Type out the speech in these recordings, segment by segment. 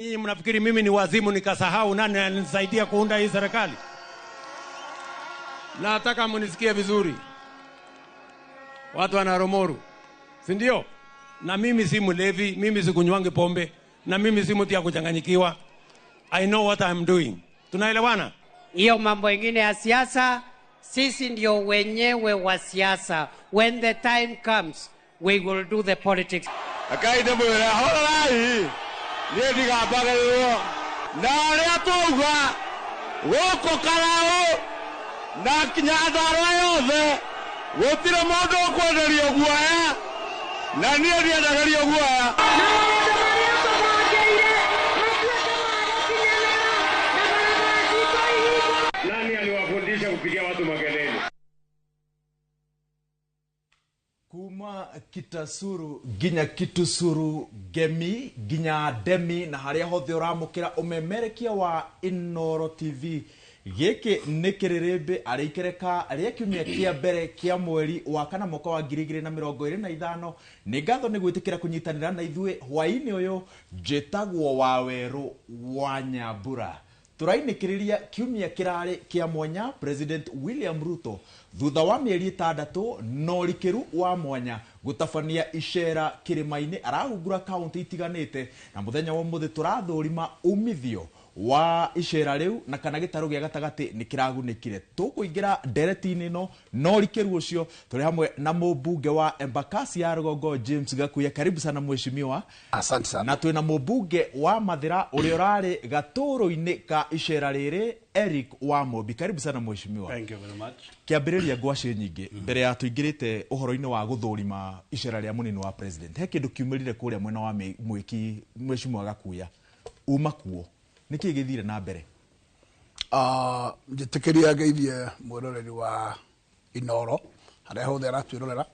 Nyinyi mnafikiri mimi ni wazimu nikasahau nani alinisaidia kuunda hii serikali? Nataka mnisikie vizuri, watu wa Naromoru, si ndio? Na mimi si mlevi, mimi sikunywangi pombe, na mimi si mtu ya kuchanganyikiwa. I know what I'm doing. Tunaelewana? Hiyo mambo ingine ya siasa, sisi ndio wenyewe wa siasa. When the time comes, we will do the politics. Rekei ndĩmwĩre horerai niĩ ndigambagĩrĩrwo na ũrĩa twauga gũkũ Karaũ na Nyandarua yothe gũtirĩ mũndũ ũkwenderio guoya na niĩ ndiendagĩrio guoya. Na maũndũ marĩa tũbangĩire matuĩke ma gũkinyanĩra na barabara citũ ihingũrwo. Nani aliwafundisha kupigia watu makelele? Kuma Kitasuru nginya Kitusuru, Ngemi nginya Ndemi na harĩa hothe ũramũkĩra ũmemerekia wa Inooro TV, gĩkĩ nĩ kĩrĩrĩmbĩ arĩ ikereka rĩa kiumia kĩa mbere kĩa mweri wa kana mwaka wa 2025. Nĩ ngatho nĩ gwĩtĩkĩra kũnyitanĩra na ithuĩ hwaĩ-inĩ ũyũ. Njĩtagwo Wawerũ wa Nyambura. Tũrainĩkĩrĩria kiumia kĩrarĩ kĩa mwanya, President William Ruto thutha wa mĩeri 6 na ũrikĩru wa mwanya gũtabania icera kĩrĩma-inĩ arahungura kaunti itiganĩte, na mũthenya wa ũmũthĩ tũrathũrima umithio wa icera rĩu na kana gĩtarũ gĩa gatagatĩ nĩ kĩragunĩkire. Tũkũingĩra ndereti-inĩ ĩno na ũrikĩru ũcio tũrĩ hamwe na mũmbunge wa Embakasi ya Rũgongo James Gakuya. Karibu sana mheshimiwa. Asante sana. Na twĩna mũmbunge wa Mathĩra ũrĩa ũrarĩ gatũrũ-inĩ ka icera rĩrĩ, Eric Wamũmbi. Karibu sana mheshimiwa. Thank you very much. Kĩambĩrĩria ngwacĩ nyingĩ mbere ya tũingĩrĩte ũhoro-inĩ wa gũthũrima icera rĩa mũnini wa president, he kĩndũ kiumĩrire kũrĩa mwena wa Mwĩki. Mheshimiwa Gakuya, uma kuo, nĩkĩ gĩthire na mbere? Njĩtĩkĩria ngeithie mwĩroreri wa Inoro harĩa hothe aratwĩrorera,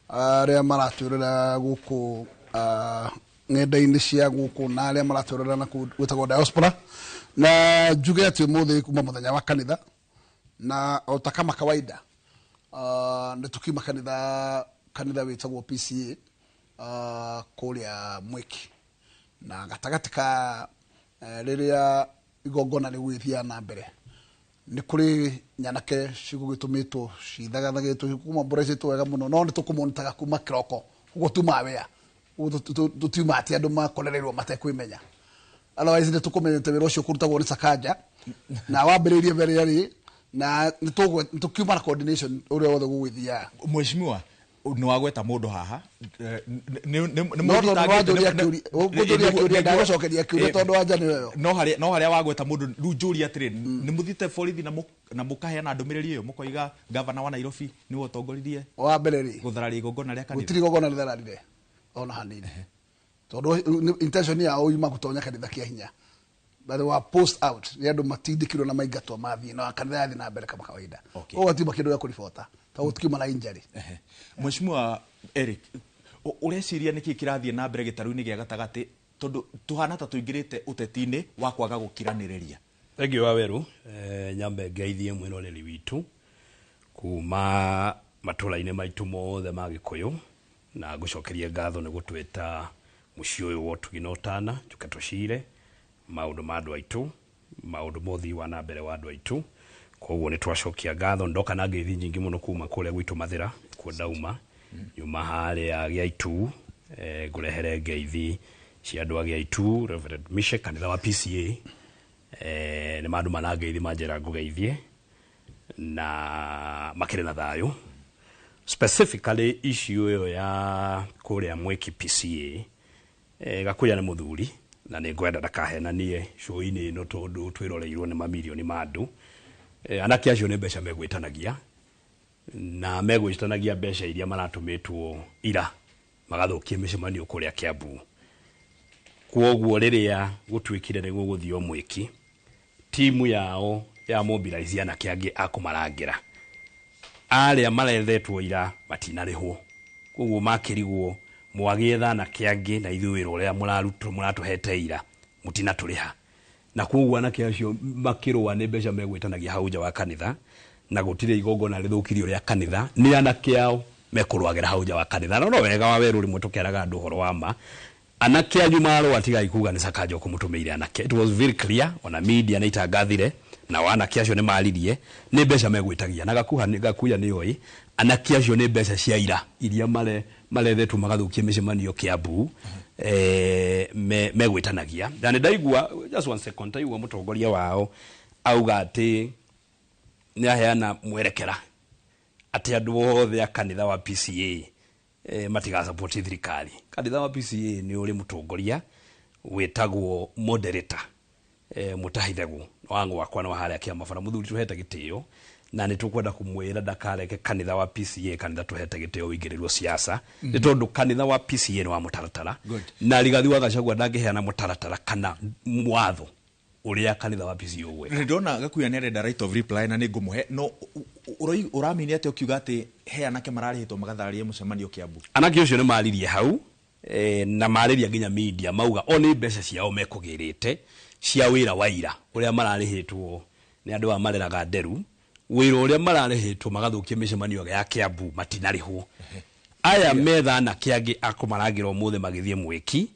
arĩa maratwĩrorera gũkũ ng'enda-inĩ cia gũkũ na arĩa maratwĩrorera na kũu gwĩtagwo diaspora, na njuge atĩ ũmũthĩ kuma mũthenya wa kanitha na o ta kama kawaida nĩ tũkiuma kanitha, kanitha wĩtagwo PCA kũrĩa Mwĩki, na gatagatĩ ka rĩrĩa igongona rĩgũgĩthiaga na mbere nĩ kũrĩ nyanake cigũgĩtũmĩtwo cithagathagĩtwo kuma mborecetwo wega mũno, no nĩ tũkũmonitaga kuma kĩroko ũguo tuma wea tũtiuma atĩ andũ makorereirwo matekwĩmenya. Otherwise nĩ tũkũmenyete wĩra ũcio kũrutagwo nĩ Sakaja na wambĩrĩirie mbere rĩ na nĩ tũkiuma na coordination ũrĩa wothe gũgĩthiaga. Mheshimiwa, nĩ wagweta mũndũ haha. No tondũ wanjũria kĩũria, ũkũnjũria kĩũria, ndagũcokeria kĩũria tondũ wanja nĩ weyo. No harĩa wagweta mũndũ rĩu njũria atĩrĩ, nĩ mũthiĩte borithi na mũkaheana ndũmĩrĩri ĩyo mũkoiga gavana wa Nairobi nĩwe ũtongoririe Wa mbere rĩ, gũthararia igongona rĩa kanitha? Gũtirĩ igongona rĩthararire ona hanini, tondũ intention yao yuma gũtonya kanitha kĩa hinya, but they were post out nĩ andũ matindĩkirwo na maingatwo mathiĩ na kanitha yathiĩ na mbere kama kawaida. Koguo gatiuma kĩndũ gĩa kũribota tondũ gũtikiuma na injury. Mheshimiwa Eric, ũreciria nĩkĩ kĩrathiĩ na mbere gĩtarũ-inĩ gĩa gatagatĩ, tondũ tũhana ta tũingĩrĩte ũteti-inĩ wa kwaga gũkiranĩrĩria? Thank you Waweru. Nyambe ngeithie mwĩroreri witũ kuma matũra-inĩ maitũ mothe ma Gĩkũyũ na ngũcokerie ngatho nĩ gũtwĩta mũciĩ ũyũ wa ũtugi na ũtana njũke tũcire maũndũ ma andũ aitũ, maũndũ ma ũthii wa na mbere wa andũ aitũ. Koguo nĩ twacokia ngatho. Ndoka na ngeithi nyingĩ mũno kuma kũrĩa gwitũ Mathĩra, kuo ndauma nyuma harĩa Gĩaitu. Ngũrehere ngeithi cia andũ a Gĩaitu, Reverend Mishek, kanitha wa PCA. Nĩ mandũma na ngeithi manjĩra ngũgeithie na makĩrĩ na thayũ. Specifically issue ĩyo ya kũrĩa Mwĩki PCA, Gakuya nĩ mũthuri na nĩ ngwenda ndakahenanie show-inĩ ĩno tondũ twĩroreirwo nĩ mamirioni ma andũ. Anake acio nĩ mbeca megwĩtanagia na megwĩtanagia mbeca iria maratũmĩtwo ira magathũkie mĩcemanio kũrĩa Kiambu. Kwoguo rĩrĩa gũtuĩkire nĩ gũgũthio Mwĩki, timu yao ya mobilize anake angĩ a kũmarangĩra arĩa marethetwo ira matinarĩhwo, koguo makĩrigwo mwagĩetha anake angĩ na ithuĩ wĩra ũrĩa mũrarutwo mũratũhete ira mũtinatũrĩha, na koguo anake acio makĩrũa nĩ mbeca megwĩtanagia hau nja wa kanitha, na gũtirĩ igongona rĩthũkirio rĩa kanitha, nĩ anake ao mekũrũagĩra hau nja wa kanitha. Na no wega wa werũ rĩmwe tũkeraga andũ ũhoro wa ma. Anake anyu marũa tigai kuga nĩ Sakaja ũkũmũtũmĩire anake. It was very clear, ona media nĩ itangathire, na anake acio nĩ maririe nĩ mbeca megwĩtagia na gakuha gakuya nĩ oĩ anake acio nĩ mbeca cia ira iria marethetwo magathũkia mĩcemanio Kiambu megwĩtanagia. Na nĩ ndaigua, just one second, ndaigua mũtongoria wao auga atĩ nĩ aheana mwerekera atĩ andũ othe a kanitha wa PCA matigasapoti thirikari. Kanitha wa PCA nĩ ũrĩ mũtongoria wĩtagwo moderator Mutahi Thegu wangu wakwa no harĩa kĩama bara mũthuri tũhete gĩtĩo, na nĩ tũkwenda kũmwĩra ndakareke kanitha wa PCA, kanitha tũhete gĩtĩo, ũingĩrĩrwo siasa, nĩ tondũ kanitha wa PCA nĩ wa mũtaratara. Na Rigathi wa Gachagua ndangĩheana mũtaratara kana watho ũrĩa kanitha wa PCA ũgwĩka. Ndona Gakuya nĩ arenda right of reply na nĩ ngũmũhe, no ũramini atĩ ũkiuga atĩ he anake mararĩhĩtwo magathararie mũcemanio Kiambu? Anake ũcio nĩ maririe hau na marĩria nginya media, mauga o nĩ mbeca ciao mekũgĩrĩte cia wĩra wa ira ũrĩa mararĩhĩtwo nĩ andũ aya mareraga nderu, wĩra ũrĩa mararĩhĩtwo magathũkia mĩcemanio ya Kiambu matinarĩhwo. Aya metha anake angĩ akũmarangĩra ũmũthĩ magĩthiĩ mwĩki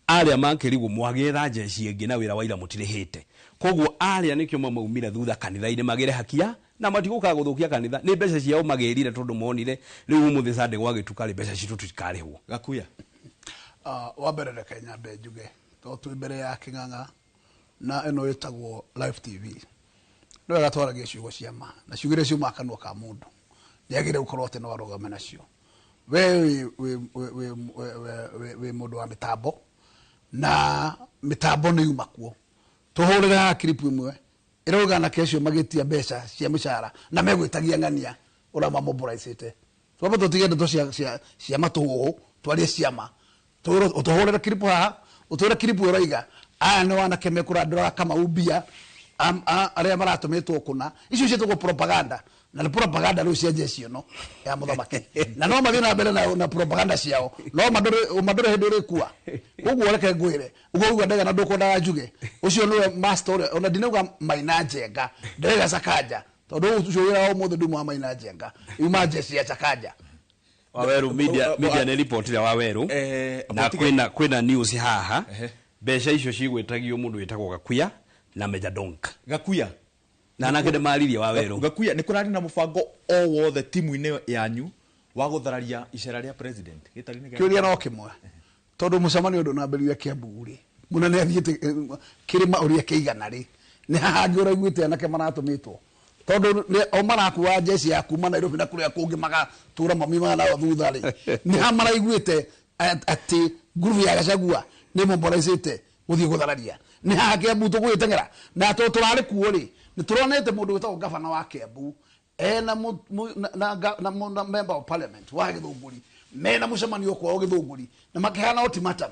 arĩa makĩrigwo mwagĩetha njeci ĩngĩ na wĩra wa ira mũtirĩhĩte. Koguo arĩa nĩkĩo mamaumire thutha kanitha-inĩ magĩre hakia na matigũkaga gũthũkia kanitha, nĩ mbeca ciao magĩrire tondũ monire rĩu ũmũthĩ Sunday gwagĩtuka rĩ, mbeca citũ tutikarĩhwo. Gakuya. Wa mbere reke nyambe njuge tondũ twĩ mbere ya kĩng'ang'a na ĩno ĩtagwo Live TV, nĩ wega twaragie ciugo cia ma, na ciugo iria ciumaga kanua ka mũndũ nĩ agĩrĩire gũkorwo atĩ no arũgame nacio. We wĩ mũndũ wa mĩtambo na mĩtambo nĩ yuma kuo, tũhũrĩre haha clip ĩmwe ĩrauga anake acio magĩtia mbeca cia mĩcara na megwĩtagia ng'ania ũrĩa mamobilizĩte. Twambe tũtige ndeto cia matũhũhũ, twarie ciama. Ũtũhũrĩre clip haha, ũtwĩre clip ĩrauga aya nĩ wanake mekũrandũra Kamau mbia arĩa maratũmĩtwo kũna. Icio ciĩtagwo propaganda, na nĩ propaganda rĩu cia jeshi ĩno ya mũthamaki, na no mathiĩ na mbere na propaganda ciao, no mandũre hĩndĩ ũrĩkua. Koguo reke ngwĩre ũguo uga ndega na ndũkwendaga njuge ũcio nĩwe master ũrĩa ona ndinauga Maina Njenga, ndĩrauga Sakaja, tondũ ũcio wĩra wa ũmũthĩ nduma wa Maina Njenga, yuma jeshi ya Sakaja. Waweru media nĩ ripoti ya Waweru na kwĩna news haha mbeca icio cigwĩtagio mũndũ wĩtagwo Gakuya na Meja Donk. Gakuya na anake nĩ maririe Waweru. Gakuya, nĩ kũrarĩ na mũbango o wothe timu-inĩ yanyu wa gũthararia icera rĩa president? Kĩũria no kĩmwe, tondũ mũcemanio ndũnambĩrĩria Kiambu rĩ, mũnene athiĩte kĩrĩma ũrĩa kĩigana rĩ, nĩ haha hangĩ ũraiguĩte anake maratũmĩtwo, tondũ o marakua jeshi ya kuma Nairobi na kũrĩa kũngĩ magatũra mamimaga nao thutha rĩ, nĩ ha maraiguĩte atĩ ngurubu ya Gachagua nĩ mobilizĩte gũthiĩ gũthararia? Nĩ haha Kiambu tũgũgĩteng'era na tondũ tũrarĩ kuo rĩ, nĩ tũronete mũndũ wĩtagwo gavana wa Kiambu ena na member of parliament wa Gĩthũngũri mena mũcemanio kwao Gĩthũngũri na makĩheana ultimatum,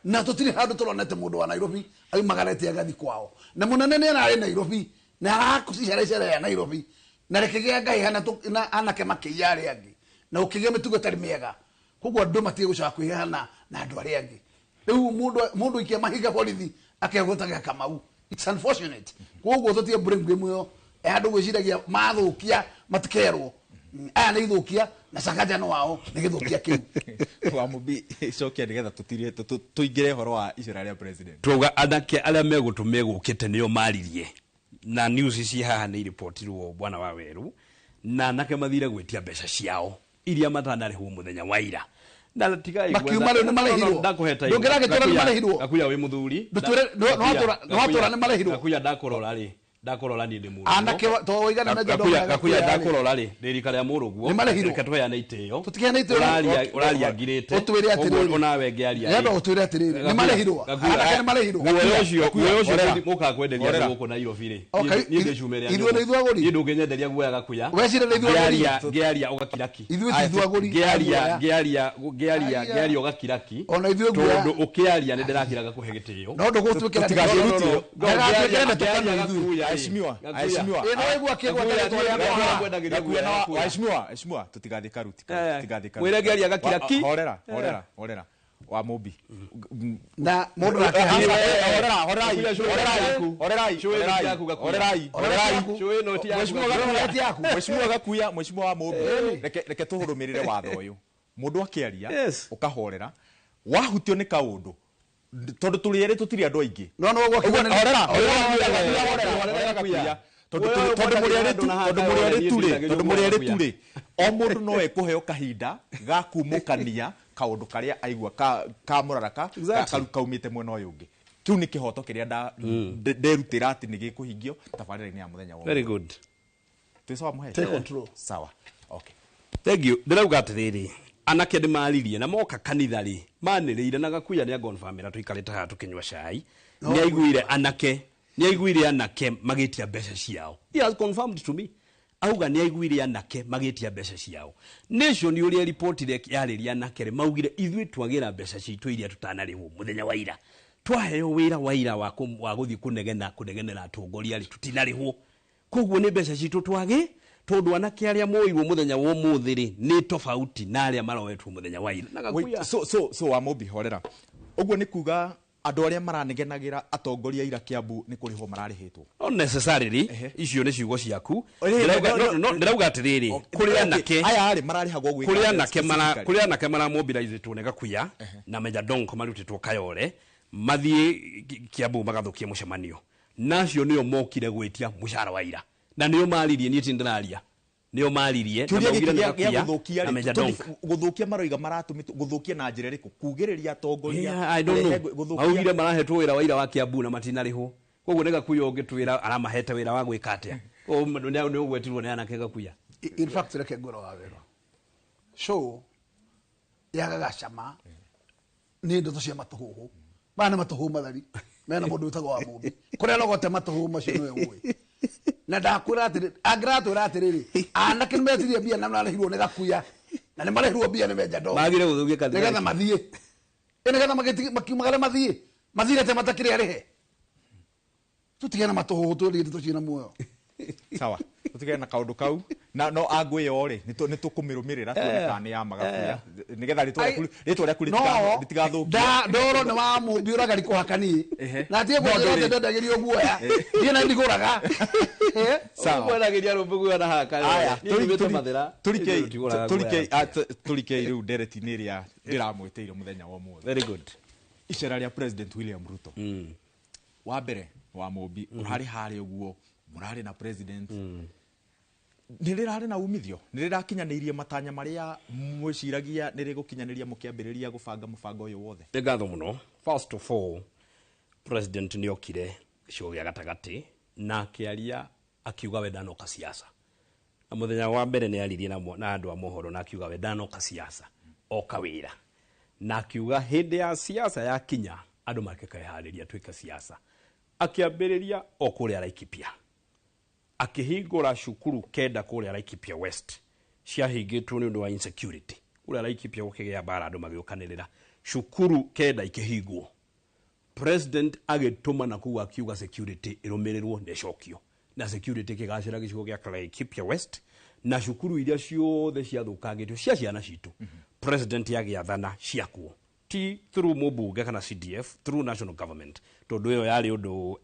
na tũtirĩ handũ tũronete mũndũ wa Nairobi aumagarĩte agathiĩ kwao, na mũnene nĩ ararĩ Nairobi na arakũcicera icera ya Nairobi na rĩkĩgĩa Ngai na anake makĩiya arĩa angĩ na ũkĩgĩa mĩtugo ĩtarĩ mĩega. Koguo andũ matige gũcoka kwĩheana na andũ arĩa angĩ. Rĩu mũndũ ikia mahiga borithi akegũtaga Kamau. It's unfortunate. Koguo tũtige blame game ĩyo andũ gwĩciragia mathũkia matikerwo. Aya nĩ ithũkia na Sakaja no wao nĩ gĩthũkia kĩu. Wamũmbi, cokia nĩgetha tũtirie tũingĩre ũhoro wa icera rĩa president. Tuga anake arĩa megũtũ megũkĩte nĩo maririe na news ici haha nĩ iripotirwo bwana Waweru, na anake mathire gwĩtia mbeca ciao iria matanarĩhwo mũthenya wa ira. Na tigai makiuma rĩu nĩ marĩhirwo. Ndũngĩragĩtwĩra nĩ marĩhirwo. Gakuya wĩ mũthuri. Nĩwatũra nĩ marĩhirwo. Gakuya ndakorora rĩ, ndakorora niĩ ndĩ mũrũguo. Anake to ũigana na Gakuya ndakorora rĩ, ndĩ rika rĩa mũrũguo. Nĩ marĩhirwo. Reke tũheane itĩo. Tũtiheane itĩo. Ũraria ngirĩte. Ũtwĩre atĩrĩrĩ. Ũguo onawe ngĩaria. Nĩenda ũtwĩre atĩrĩrĩ. Nĩ marĩhirwo. Anake nĩ marĩhirwo. Guoya ũcio mũkaga kwenderia andũ gũkũ Nairobi rĩ. Niĩ ndĩ cume rĩa. Ithuĩ nĩ ithuĩ agũri. Niĩ ndũngĩnyenderia guoya Gakuya. Wecire nĩ ithuĩ agũri. Ngĩaria ũgakiraki. Ithuĩ ti ithuĩ agũri. Ngĩaria ũgakiraki. Ona ithuĩ guoya. Tondũ ũkĩaria nĩ ndĩrakiraga kũhe gĩtĩo. No ndũgũtuĩkĩra. Ndũgũtuĩkĩra ndeto kanua ithuĩ. Aheshimiwa, aheshimiwa, tutigathiĩ karuti, tutigathiĩ karuti. Mwĩre ngĩaria gakiraki. Horera, horera, horera. Wa Mũmbi. Na mũndũ horera, horerai, horerai, horerai, horerai. Mheshimiwa Gakuya, mheshimiwa wa Mũmbi, reke tũhũrũmĩrĩre watho ũyũ. Mũndũ akĩaria, ũkahorera, wahutio nĩ kaũndũ, Tondũ tũrĩ erĩ tũtirĩ andũ aingĩ. No no gwa Ũguo, horera, horera, horera, Gakuya. Tondũ tondũ mũrĩ erĩ tu, tondũ mũrĩ erĩ tu rĩ, tondũ mũrĩ erĩ tu rĩ, o mũndũ no ekũheo kahinda ga kumũkania kaũndũ karĩa aigua ka mũraraka kaumĩte mwena ũyũ ũngĩ. Kĩu nĩ kĩhoto kĩrĩa nderutĩra atĩ nĩ gĩkũhingio tabarĩra-inĩ ya mũthenya wa Very good. Twĩ sawa mũhe? Take control. Sawa. Okay. Thank you. Ndĩrauga atĩrĩrĩ, anake nĩ maririe na moka kanitha rĩ, manĩrĩire na Gakuya nĩ angonbamĩra tũikarĩte haha tũkĩnyua cai. Nĩ aiguire anake, nĩ aiguire anake magĩtia mbeca ciao. He has confirmed to me. Auga nĩ aiguire anake magĩtia mbeca ciao. Nation ũrĩa ripotire yarĩria anake rĩ, maugire ithuĩ twagĩra mbeca citũ iria tũtanarĩhwo mũthenya wa ira. Twaheo wĩra wa ira wa gũthiĩ kũnegena kũnegenera atongoria rĩ, tũtinarĩhwo. Koguo nĩ mbeca citũ twagĩ, tondũ anake arĩa moirwo mũthenya wa ũmũthĩ rĩ, nĩ tofauti na arĩa maroetwo mũthenya wa ira. Na Gakuya. So wa Mũmbi, horera. Ũguo nĩ kuga andũ arĩa maranegenagĩra atongoria ira Kiambu nĩ kũrĩhwo mararĩhĩtwo. Not necessarily, icio nĩ ciugo ciaku. Ndĩrauga atĩrĩrĩ, kũrĩ anake aya rĩ mararĩhagwo gwĩka kũrĩ anake mara kũrĩ anake maramobilizĩtwo nĩ Gakuya na Meja Donk marutĩtwo Kayore mathiĩ Kiambu magathũkie mũcemanio. Nacio nĩo mokire gwĩtia mũcara wa ira. Na nĩo maririe, niĩ ti ndĩraria. Nĩo maririe, na maugire nĩ Gakuya na Meja Donk. Gũthũkia maroiga maratũmĩtwo, gũthũkia na njĩra ĩrĩkũ? Kugĩrĩria atongoria. I don't know. Maugire marahetwo wĩra wa ira wa Kiambu na matinarĩhwo. Koguo nĩ Gakuya ũngĩtwĩra aramahete wĩra wa gwĩka atĩa. Nĩ ũgwetirwo nĩ anake Gakuya. In fact, reke ngwĩre wa wĩra. Show yagaga cama nĩ ndeto cia matũhũhũ. Maya nĩ matũhũhũ matheri. Mena mũndũ wĩtagwo wa Mũmbi. Kũrĩa rogote matũhũhũ macio nĩwe ũĩ. Na ndakwĩra atĩrĩ, angĩratwĩra atĩrĩrĩ, anake nĩ metirie mbia na mararĩhirwo nĩ Gakuya. Na nĩ marĩhirwo mbia nĩ Meja Donk. Magire gũthũkia kanitha. Nĩgetha mathiĩ. Nĩgetha makiumagare mathiĩ. Mathire atĩa matakĩrĩ arĩhe. Tũtigane na matũhũhũ twendie ndeto ciĩna muoyo. Sawa. Tũtigane na kaũndũ kau. Na no angũ ĩyo rĩ, nĩ tũkũmĩrũmĩrĩra tuone kana nĩ ya Magakuya. Nĩgetha rĩtwa rĩaku rĩtigathũkio. Ndoro nĩ wa Mũmbi ũragari kũhaka niĩ. Na tie kwĩra atĩ ndendagĩrio guoya. Niĩ na ndigũraga. Sawa. Kwendagĩria rũmbũ guoya na haka. Aya, tũrikei rĩu ndereti-inĩ ĩrĩa ndĩramwĩtĩire mũthenya wa ũmũthĩ. Very good. Icera rĩa President William Ruto. Wa mbere wa Mũmbi, ũrarĩ harĩa ũguo, mũrarĩ na president. Nĩ rĩrarĩ na umithio, nĩ rĩrakinyanĩirie matanya marĩa mwĩciragia nĩ rĩgũkinyanĩria mũkĩambĩrĩria gũbanga mũbango ũyũ wothe. Nĩ ngatho mũno. First of all, president nĩ okire gĩcigo gĩa gatagatĩ na akĩaria akiuga we ndanoka siasa. Na mũthenya wa mbere nĩ aririe na andũ a mohoro na akiuga we ndanoka siasa, oka wĩra. Na akiuga hĩndĩ ya siasa yakinya andũ makeharĩria twĩke siasa. Akĩambĩrĩria o kũrĩa Laikipia. Akĩhingũra cukuru kenda kũrĩa Laikipia West ciahingĩtwo nĩ ũndũ wa insecurity. Kũrĩa Laikipia gũkĩgĩa mbara andũ magĩũkanĩrĩra. Cukuru kenda ikĩhingwo. President agĩtũma na kũu akiuga security ĩrũmĩrĩrwo na ĩcokio. Na security ĩkĩgacĩra gĩcigo gĩa Laikipia West na cukuru iria ciothe ciathũkangĩtio cia ciana citũ. President agĩathana ciakwo. Ti through mũmbunge kana CDF, through national government. Tondũ ĩyo yarĩ ũndũ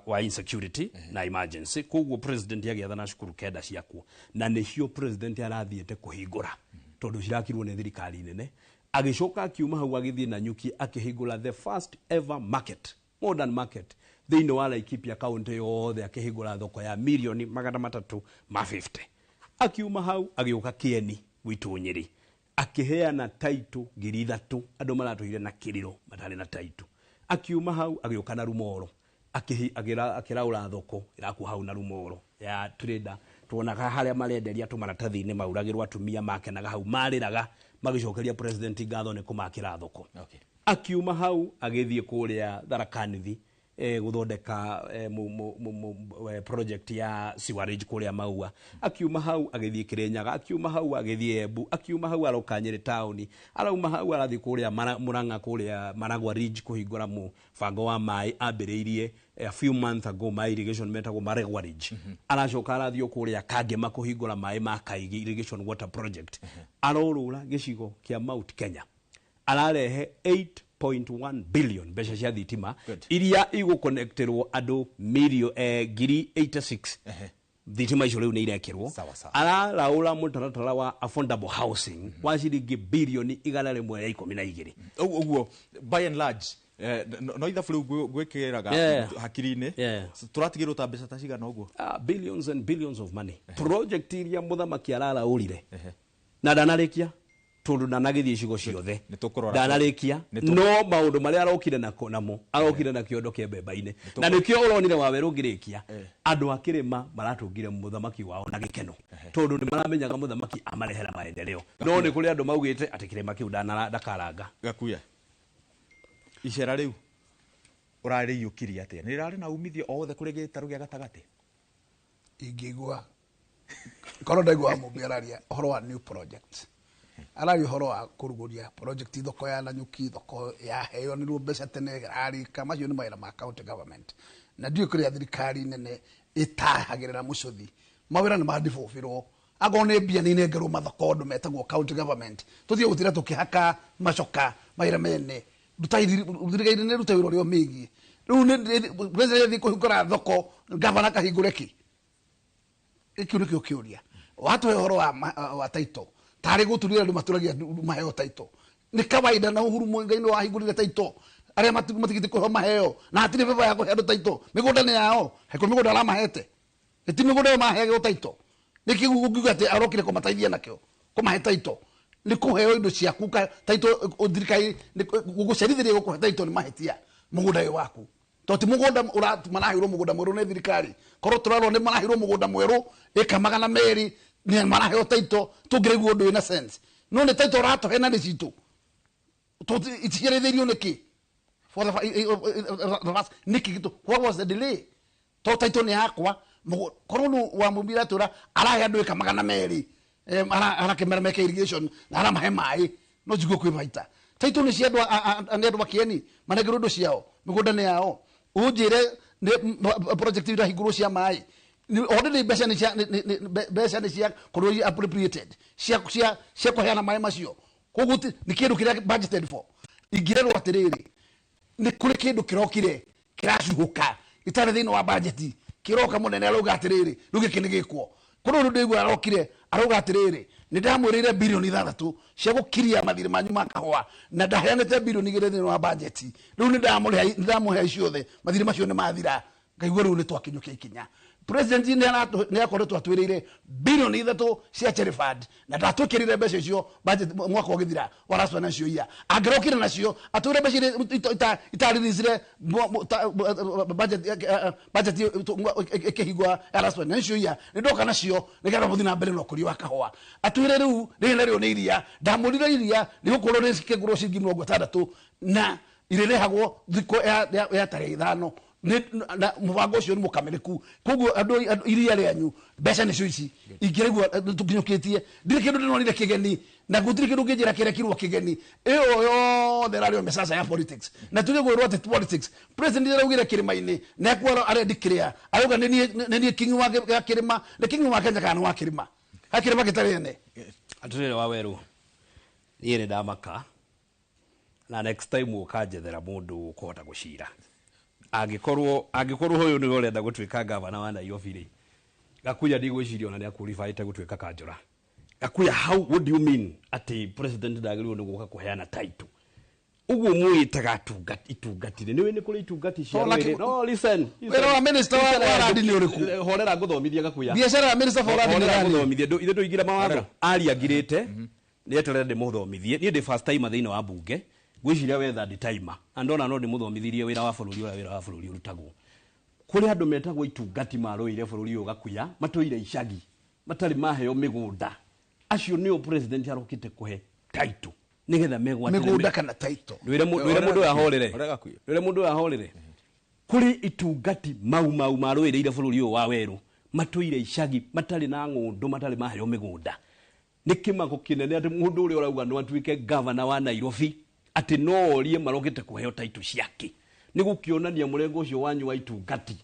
wa insecurity na emergency. Koguo president agĩathana cukuru kenda ciakwo. Na nĩcio president arathiĩte kũhingũra. Tondũ cirakirwo nĩ thirikari nene. Agĩcoka akiuma hau agĩthiĩ Nanyuki akĩhingũra the first ever market, modern market, thĩinĩ wa Laikipia county yothe akĩhingũra thoko ya mirioni 350. Akiuma hau agĩũka Kieni gwitũ Nyĩrĩ. Akĩheana title 3,000 andũ maratũire na kĩrĩro matarĩ na title. Akiuma hau agĩũka na Rumoro. Akĩraũra thoko ĩrakwo hau na Rumoro ya trader. Tuonaga harĩa marenderia tũmaratathi-inĩ mauragĩrwo atumia makenaga hau marĩraga magĩcokeria president ngatho nĩ kũmakĩra thoko. Akiuma hau agĩthiĩ kũrĩa Tharaka Nithi gũthondeka project ya sewerage kũrĩa Maua. Akiuma hau agĩthiĩ Kĩrĩnyaga, akiuma hau agĩthiĩ Embu, akiuma hau aroka Nyĩrĩ taũni, arauma hau arathiĩ kũrĩa Murang'a kũrĩa Maragua Ridge kũhingũra mũbango wa maĩ ambĩrĩirie a few months ago, ma irrigation metagwo Maragua Ridge. Aracoka arathiĩ kũrĩa Kangema kũhingũra maĩ ma Kaigi irrigation water project. Arorũra gĩcigo kĩa Mount Kenya. Ararehe 8.1 billion mbeca cia thitima iria igũconnecterwo andũ 86,000 Thitima icio rĩu nĩ irekĩrwo. Sawa, sawa. Araraũra mũtaratara wa affordable housing wa ciringi bilioni 112. Ũguo by and large, no ithabu rĩu gwĩkĩraga hakiri-inĩ. Tũratigĩrwo ta mbeca ta cigana ũguo? Ah, billions and billions of money. Project iria mũthamaki araraũrire na ndanarĩkia tondũ ndanagĩthiĩ icigo ciothe. Nĩ tũkũrora. Ndanarĩkia. No maũndũ marĩa arokire nako namo arokire na kĩondo kĩa mbemba-inĩ, na nĩkĩo ũronire Wawerũ ngĩrĩkia andũ a kĩrĩma maratũngire mũthamaki wao na gĩkeno, tondũ nĩ maramenyaga mũthamaki amarehera maendeleo. No nĩ kũrĩ andũ maugĩte atĩ kĩrĩma kĩu ndakaranga. Gakuya, icera rĩu ũrarĩiyũkirie atĩa? Nĩ rĩrarĩ na umithio o wothe kũrĩ gĩtarũ gĩa gatagatĩ? Ingĩigua korwo ndaigua Mũmbi araria ũhoro wa new project, araria ũhoro wa kũrugũria project, thoko ya Nanyuki, thoko ya heanirwo mbeca tene rarĩka, macio nĩ mawĩra ma county government, na ndiũĩ kũrĩa thirikari nene ĩtahagĩrĩra mũcũthi. Mawĩra nĩ mandibũbĩrwo, akorwo nĩ mbia nĩ inengerwo mathoko andũ metagwo county government, tũthiĩ gũtira tũkĩhaka macoka mawĩra mene. Thirikari nĩ rute wĩra ũrĩa ũmĩgiĩ. Rĩu nĩ president athiĩ kũhingũra thoko, gavana akahingũre kĩ? Kĩu nĩkĩo kĩũria. Watũhe ũhoro wa title, tarĩ gũturire andũ maturagia maheo title nĩ kawaida, na Uhuru Muigai nĩ wahingũrire title, arĩa matigĩte kũheo maheo, na hatirĩ beba ya kũhe andũ title. Mĩgũnda nĩ yao, heko mĩgũnda aramahete, ĩti mĩgũnda ĩyo maheagwo title. Nĩkĩ ũngiuga atĩ arokire kũmateithia nakĩo kũmahe title? Nĩ kũheo indo ciaku title, thirikari gũgũcerithĩria gũkũhe title nĩ mahĩtia. Mũgũnda wĩ waku, to ti mũgũnda maraheirwo mũgũnda mwerũ nĩ thirikari. Korwo tũrarwo nĩ maraheirwo mũgũnda mwerũ ĩka 200 nĩ maraheo title, tũngĩraigua ũndũ wĩna sense. No nĩ title ũratũhe na nĩ citũ, iciarĩthĩirio nĩkĩ? For the last nĩkĩ gĩtũ, what was the delay? To title nĩ yakwa. Korwo nĩ wa mũmbira atũra arahe andũ ĩka 200, arakĩmera meke irrigation na aramahe maĩ, no njigue kwĩ baita. Title nĩ cia andũ nĩ andũ akĩeni manengerwo indo ciao, mĩgũnda nĩ yao. Ũnjĩre nĩ project irahingũrwo cia maĩ. Already mbeca nĩ cia mbeca nĩ cia korwo appropriated cia kũheana maĩ macio, koguo nĩ kĩndũ kĩrĩa budgeted for. Ingĩrerwo atĩrĩrĩ, nĩ kũrĩ kĩndũ kĩrokire kĩracuhũka itarĩ thĩinĩ wa budget, kĩroka mũnene arauga atĩrĩrĩ, rĩu gĩkĩ nĩ gĩkwo. Kũrĩ ũndũ ndĩigua arokire arauga atĩrĩrĩ, nĩ ndamwĩrĩire bilioni 6 cia gũkiria mathirĩ manyu ma kahũa, na ndaheanĩte bilioni 2 thĩinĩ wa budget, rĩu nĩ ndamũhe ciothe, mathirĩ macio nĩ mathira. Ngaigua rĩu nĩ twakinyũkia ikinya. President nĩ akoretwo atwĩrĩire bilioni 3 cia Cherry Fund, na ndatwĩkĩrire mbeca icio budget mwaka ũgĩthira wa last financial year. Angĩrokire nacio atwĩre mbeca iria itareleasire budget ĩkĩhingwo ya last financial year, nĩ ndoka nacio nĩgetha mũthiĩ na mbere na ũkũria wa kahũa. Atwĩre rĩu rĩrĩ narĩo nĩ iria, ndamũrire iria rĩgũkorwo rĩkĩgũrwo ciringi 60 na irĩrĩhagwo thikũ ya tarĩki 5. Na mũbango ũcio nĩ mũkamĩrĩku, koguo andũ iria rĩanyu mbeca nĩcio ici. Ingĩraigua tũkinyũkĩtie, ndirĩ kĩndũ ndĩronire kĩgeni, na gũtirĩ kĩndũ ũngĩnjĩra kĩrekirwo kĩgeni. Ĩyo yothe ĩrarĩ o mĩcaca ya politics, na tuge gwĩrwo atĩ politics. President araugire kĩrĩma-inĩ na ekuo arendi kĩrĩa arauga nĩ niĩ king wa kĩrĩma, nĩ king wa Kenya kana wa kĩrĩma ha kĩrĩma gĩtarĩ ene. Atĩrĩrĩ Wawerũ, niĩ nĩ ndamaka, na next time ũkanjethera mũndũ ũkũhota gũcira. Angĩkorwo ũyũ nĩwe ũrenda gũtuĩka gavana wa Nairobi rĩ, Gakuya ndigwĩciria ona nĩ aqualifyĩte gũtuĩka kanjũra. Gakuya, how, what do you mean atĩ president ndagĩrĩirwo nĩ gũka kũheana title? Ũguo mwĩtaga itungati rĩ, nĩũĩ nĩ kũrĩ itungati cia rũrĩrĩ. No, listen, listen. Wĩra wa minister wa Randi nĩ ũrĩkũ? Horera ngũthomithie, Gakuya. Biacara ya minister for Randi nĩ Horera gani? ngũthomithie. Ithuĩ ndũigire mawatho. Aria ngirĩte, nĩeterere ndĩmũthomithie. Niĩ ndĩ first timer thĩinĩ wa bunge, ngwĩciria we third timer, na ndona no ndĩmũthomithirie wĩra wa bũrũri ũrĩa wĩra wa bũrũri ũrutagwo. Kũrĩ andũ metagwo itungati marũĩire bũrũri ũyũ, Gakuya, matũire icagi, matarĩ maheo mĩgũnda. Acio nĩo president arokĩte kũhe title nĩgetha megwatĩre Mĩgũnda kana title? Ndwĩre mũndũ ũyũ ahorere. Ore Gakuya. Ndwĩre mũndũ ũyũ ahorere. Kũrĩ itungati mau mau marũĩrĩire bũrũri ũyũ wa werũ, matũire icagi, matarĩ na ng'ũndũ, matarĩ maheo mĩgũnda. Nĩ kĩmako kĩnene atĩ mũndũ ũrĩa ũrauga no atuĩke gavana wa Nairobi atĩ no orie marokĩte kũheo title ciake. Nĩ gũkĩonania mũrengo ũcio wanyu wa itungati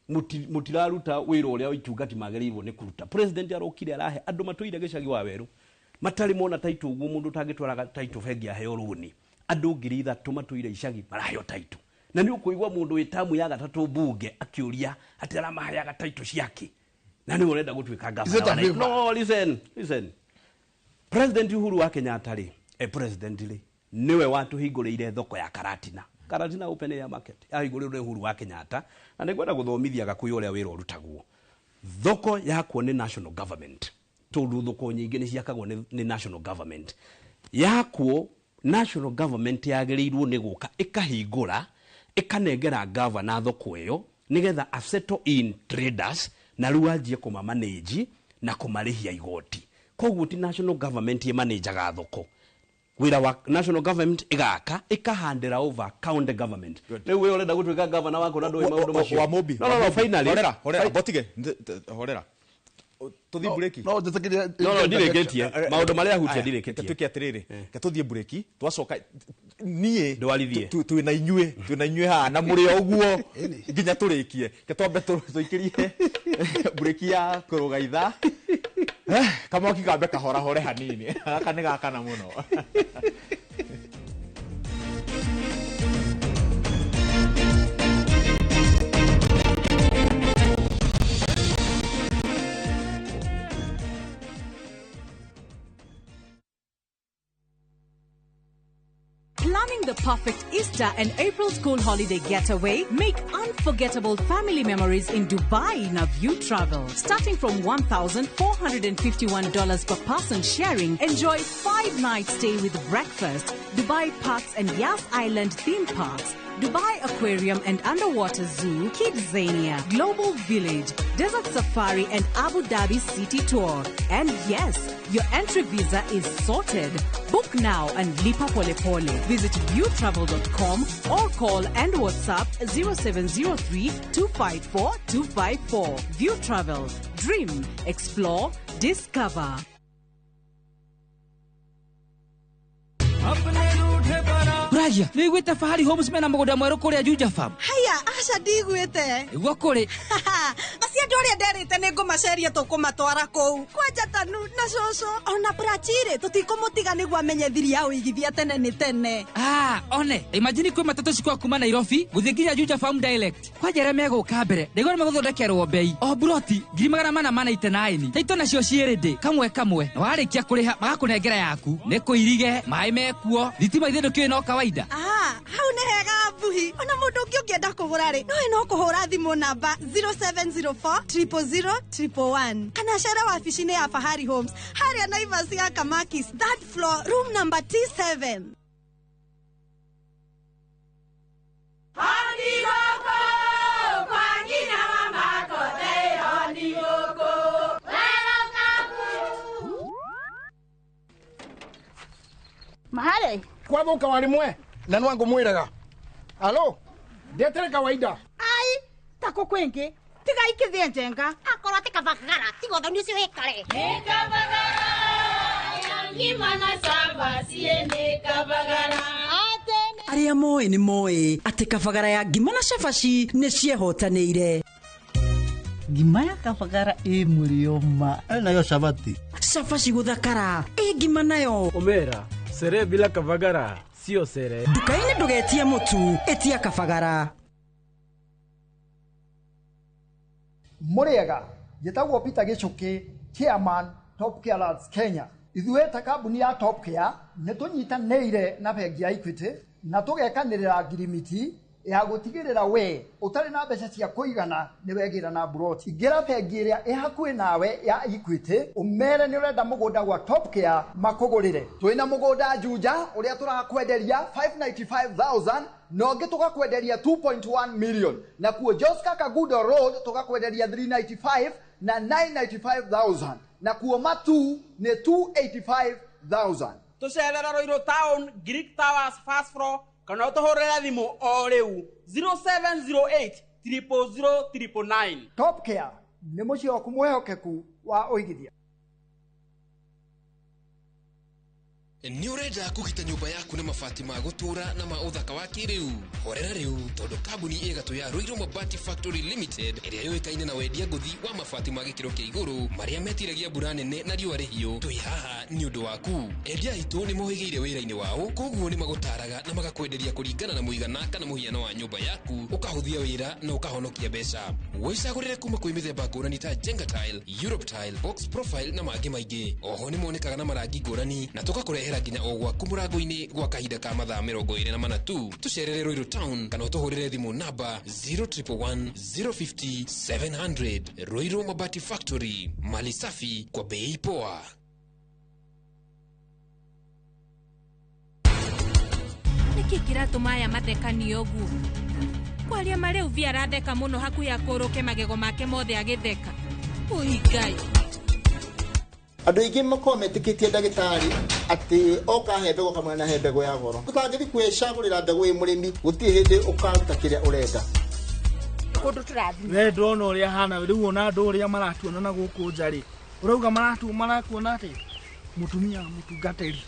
mũtiraruta wĩra ũrĩa itungati magĩrĩirwo nĩ kũruta. President arokire arahe andũ matũire gĩcagi wa werũ matarĩ mona title, ũguo mũndũ ũtangĩtwaraga title bengi aheo rũni, andũ 3,000 matũire icagi maraheo title. Na nĩ ũkũigua mũndũ wĩ tamu ya gatatũ mbunge akĩũria atĩ aramaheaga title ciake. Na nĩwe ũrenda gũtuĩka Is it gavana a wa favor? No, listen, listen. President Uhuru wa Kenyatta rĩ, president rĩ, nĩwe watũhingũrĩire thoko ya Karatina. Karatina open air market yahingũrĩirwo nĩ Uhuru wa Kenyatta, na nĩngwenda gũthomithia Gakuyu ũrĩa wĩra ũrutagwo. Thoko yakwo nĩ national government, tondũ thoko nyingĩ nĩ ciakagwo nĩ national government. Yakwo national government yagĩrĩirwo nĩ gũka ĩkahingũra, ĩkanengera gavana thoko ĩyo nĩgetha a settle in traders na rĩu anjie kũmamanage na kũmarĩhia igoti. Koguo ti national government ĩmanĩnjaga thoko. Wĩra wa national government ĩgaka ĩkahandĩra over county government. Rĩu we ũrenda gũtuĩka gavana wako na ndũĩ maũndũ macio. Wa Mobi. No, no, no, finally. Horera, horera, botige. Horera. Tũthiĩ breki. No njĩtĩkĩrie. No, no, ndirĩkĩtie. Maũndũ marĩa ahutia ndirĩkĩtie. Tuĩke atĩrĩrĩ, reke tũthiĩ breki, twacoka niĩ Ndwarithie. Twĩna inyuĩ, twĩna inyuĩ haha na mũrĩ o ũguo nginya tũrĩkie. Reke twambe tũikĩrie breki ya kũrũga ithaa. Kamwaki kambe kahorahore hanini. Gaka nĩ gakana mũno. Planning the perfect Easter and April school holiday getaway? Make unforgettable family memories in Dubai in a View Travel. Starting from $1,451 per person sharing, enjoy 5-night stay with breakfast, Dubai Parks and Yas Island theme parks, Dubai Aquarium and Underwater Zoo, Kidzania, Global Village, Desert Safari and Abu Dhabi City Tour. And yes, your entry visa is sorted. Book now and lipa pole pole. Visit viewtravel.com or call and WhatsApp 0703 254 254. View Travel. Dream, explore, discover. Ragia, nĩ wĩiguĩte Fahari Homes mena mũgũnda mwerũ kũrĩa Juja Farm? Haya, aca ndigwĩte. Nĩguo kũrĩ. Acio andũ arĩa nderĩte nĩ ngũmaceria tũkũmatwara kũu. Kwanja Tanu na cũcũ ona Prachirĩ tũtikũmũtiga nĩguo amenye thiri ya ũigithia tene nĩ tene. Ah, one, imagine kwĩ matatũ cikwa kuma Nairobi gũthiĩ nginya Juja Farm direct. Kwanja arĩa megũka mbere, ndaigua nĩ megũthondekerwo bei. O buroti 499. Taito nacio ciĩ ready kamwe kamwe. Na warĩkia kũrĩha magakũnengera yaku. Nĩ kũirige, maĩ mekuo, thitima ithe ndũkĩũĩ no kawaida. Ah, hau nĩ hega mbuhi. Ona mũndũ ũngĩ ũngĩenda kũgũra rĩ, no kũhũra thimũ namba 0704 000 111 kana cere wabici-inĩ ya Fahari Homes harĩa Naivas ya Kamakis, third floor, room number T7. Mahale kwathuka warimwe na nwangu mwiraga alo ndetere kawaida ai tako kwingi tiga ikithie njenga akorwo ati kabagara tiga uthoni ucio wikare ni kabagara ngima na samba sie ni kabagara. Arĩa moĩ nĩ moĩ atĩ kabagara ya ngima na cabaci nĩ ciehotanĩire. Ngima ya kabagara ĩ mũrĩo ma nayo cabaci. Cabaci gũthakara ĩ ngima nayo. Omera sere bila kabagara sio sere. Nduka-inĩ ndũgetie mũtu, ĩtia kabagara. Mũrĩega, njĩtagwo Peter Gĩchũkĩ, chairman Top Care Lads Kenya. Ithuĩ ta kambuni ya Top Care nĩ tũnyitanĩire na bengi ya Equity na tũgekanĩrĩra ngirimiti ya gũtigĩrĩra we ũtarĩ na mbeca cia kũigana nĩ wegĩra na buroti. Ingĩra bengi ĩrĩa ĩ hakuhĩ nawe ya Equity ũmere nĩ ũrenda mũgũnda gwa Top Care makũgũrĩre. Twĩna mũgũnda Juja ũrĩa tũrakwenderia 595,000 na ũngĩ tũgakwenderia 2.1 million, na kuo Joska Kagudo Road tũgakwenderia 395 na 995,000, na kuo Matu nĩ 285,000. Tũcerera Ruiru Town, Greek Towers first floor, kana ũtũhũrĩre thimũ o rĩu 0708 000 999. Top Care nĩ mũciĩ waku mwĩhokeku wa ũigithia. Nĩ ũrenda kũgita nyũmba yaku na mabati ma gũtũũra na ma ũthaka wa kĩrĩu? Horera rĩu, tondũ kambuni ĩgatũ ya Ruiru Mabati Factory Limited ĩrĩa yũĩkaine na wendia ngũthi wa mabati ma gĩkĩro kĩa igũrũ marĩa metiragia mbura nene na riũa rĩhiũ, twĩ haha nĩ ũndũ waku. Endia aitũ nĩ mohĩgĩire wĩra-inĩ wao, koguo nĩ magũtaraga na magakwenderia kũringana na mũigana kana mũhiano wa nyũmba yaku, ũkahũthia wĩra na ũkahonokia mbeca. Wĩcagũrĩre kuma kwĩ mĩthemba ngũrani ta Jenga Tile, Europe Tile, Box Profile na mangĩ maingĩ. Oho nĩ monekaga na marangi ngũrani na tũgakũrehera nginya o gwaku mũrango-inĩ gwa kahinda ka mathaa 24 tu. Tũcerere Ruiru Town kana ũtũhũrĩre thimũ namba 0111 050 700. Ruiru Mabati Factory, mali safi kwa bei poa. Nĩkĩ kĩratũma aya mathekanie ũguo? Kwaria ma rĩu Vi aratheka mũno hakuhĩ akũrũke magego make mothe agĩtheka. Ũi Ngai. Andũ aingĩ makoragwo metĩkĩtie ndagĩtarĩ atĩ oka he mbegũ kamwe na he mbegũ ya goro. Ũtangĩthiĩ kwĩcagũrĩra mbegũ wĩ mũrĩmi, gũtirĩ hĩndĩ ũkaruta kĩrĩa ũrenda. Kũndũ tũrathiĩ. We ndona ũrĩa hana rĩu ona andũ ũrĩa maratuona na gũkũ nja rĩ, ũrauga marakuona atĩ mũtumia mũtungatĩri.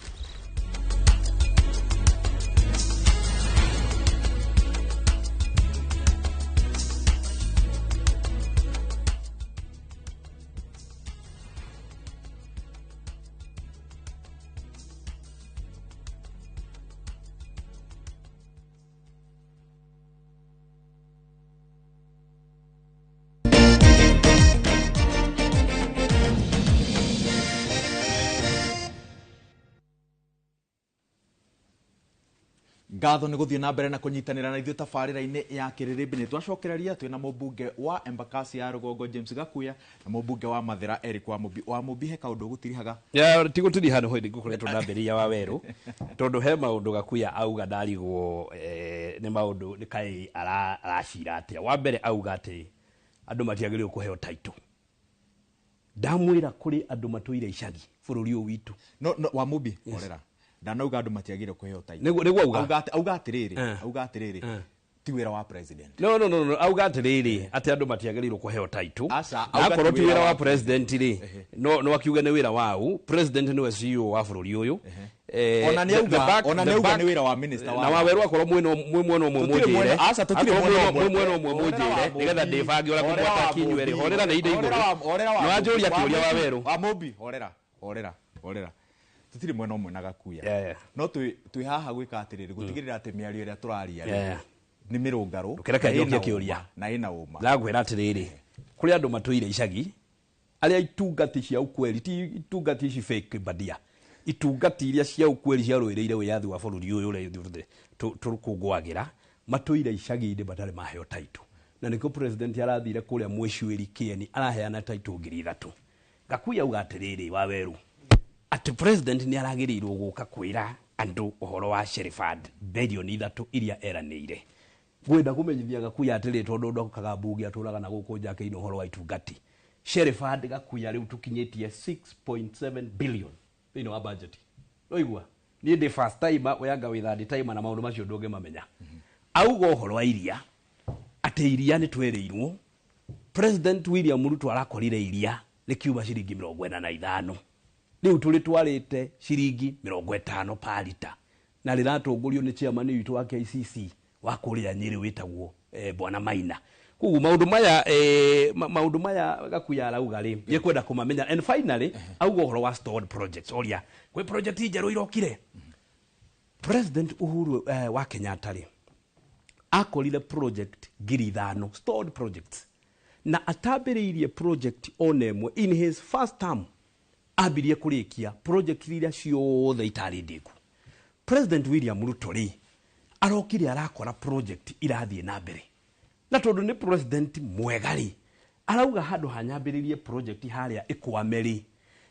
Ngatho nĩ gũthiĩ na mbere na kũnyitanĩra na ithuĩ tabarĩra-inĩ ya kĩrĩrĩmbĩ. Nĩ twacokereria twĩna mũmbunge wa Embakasi ya Rũgongo James Gakuya na mũmbunge wa Mathĩra Eric Wamũmbi. Wamũmbi, he kaũndũ ũgũtirihaga? Ya, ti gũtiriha nĩ hĩndĩ ngũkoretwo ndambĩrĩria wa werũ tondũ he maũndũ Gakuya auga ndarigwo nĩ maũndũ nĩ kaĩ aracira atĩa. Wa mbere auga atĩ andũ matiagĩrĩirwo kũheo title. Ndamwĩra kũrĩ andũ matũire icagi bũrũri ũyũ witũ. No, no, Wamũmbi, horera. Ndanauga andũ matiagĩrĩirwo kũheo title. Nĩguo auga. Auga atĩrĩrĩ, auga atĩrĩrĩ, ti wĩra wa president. No, no, no, no, auga atĩrĩrĩ atĩ andũ matiagĩrĩirwo kũheo title. Aca, Na akorwo ti wĩra wa wa president rĩ, no akiuge nĩ wĩra wau. President nĩwe CEO wa bũrũri ũyũ. Ona nĩ auga, ona nĩ auga nĩ wĩra wa minister wa. Na wawerũ akorwo mwĩ mwena ũmwe mũnjĩre. Aca, tũtirĩ mwena ũmwe. Mwĩ mwena ũmwe mũnjĩre nĩgetha ndĩbange ũrĩa ngũmwata kinyue rĩ. Horera nĩ inde igũrũ. No anjũria kĩũria wa werũ. Wamũmbi, horera, horera, horera. Tutiri mwena ũmwe na Gakuya. No twĩ haha gwĩka atĩrĩrĩ, gũtigĩrĩra atĩ mĩario ĩrĩa tũraria nĩ mĩrũngarũ. Ndũkereke njokie kĩũria. Na ĩna ũma. Ndagwĩra atĩrĩrĩ, kũrĩ andũ matũire icagi arĩa itungati cia ukweli, ti itungati ici fake bandia, itungati iria cia ukweli ciarũĩrĩire wĩyathi wa bũrũri ũyũ ũrĩa ithuothe tũkũngũagĩra, matũire icagi-inĩ matarĩ maheo title. Na nĩkĩo president arathire kũrĩa Mwĩcuĩri Kĩeni araheana title 3,000. Gakuya auga atĩrĩrĩ wa werũ atĩ president nĩ aragĩrĩirwo gũka kwĩra andũ ũhoro wa Sherifad bilioni 3 iria eranĩire. Ngwenda kũmenyithia Gakuya atĩrĩrĩ, tondũ ndokaga mbunge atũraga na gũkũ njakĩinĩ ũhoro wa itungati. Sherifad Gakuya rĩu tũkinyĩtie 6.7 billion thĩinĩ wa budget. Ũigua? Niĩ ndĩ first timer, ũyanga wĩ third timer na maũndũ macio ndũngĩmamenya. Auga ũhoro wa iria atĩ iria nĩ twerĩirwo President William Ruto arakorire iria rĩkiuma ciringi 45. Rĩu tũrĩtwarĩte ciringi 50 per lita na rĩratongorio nĩ chairman witũ wa KCC wa kũrĩa Nyĩrĩ wĩtagwo Bwana Maina. Koguo maũndũ maya maũndũ maya Gakuya arauga rĩ, nĩekwenda kũmamenya. And finally auga ũhoro wa stored projects, oria kwĩ project njerũ irokire. President Uhuru wa Kenyatta rĩ akorire project 5,000 stored projects na atambĩrĩirie project ona ĩmwe in his first term. Ambirie kũrĩkia project iria ciothe itarĩ ndĩku. President William Ruto rĩ arokire arakora project irathiĩ na mbere, na tondũ nĩ president mwega rĩ arauga handũ hanyambĩrĩrie project harĩa ĩkwame rĩ,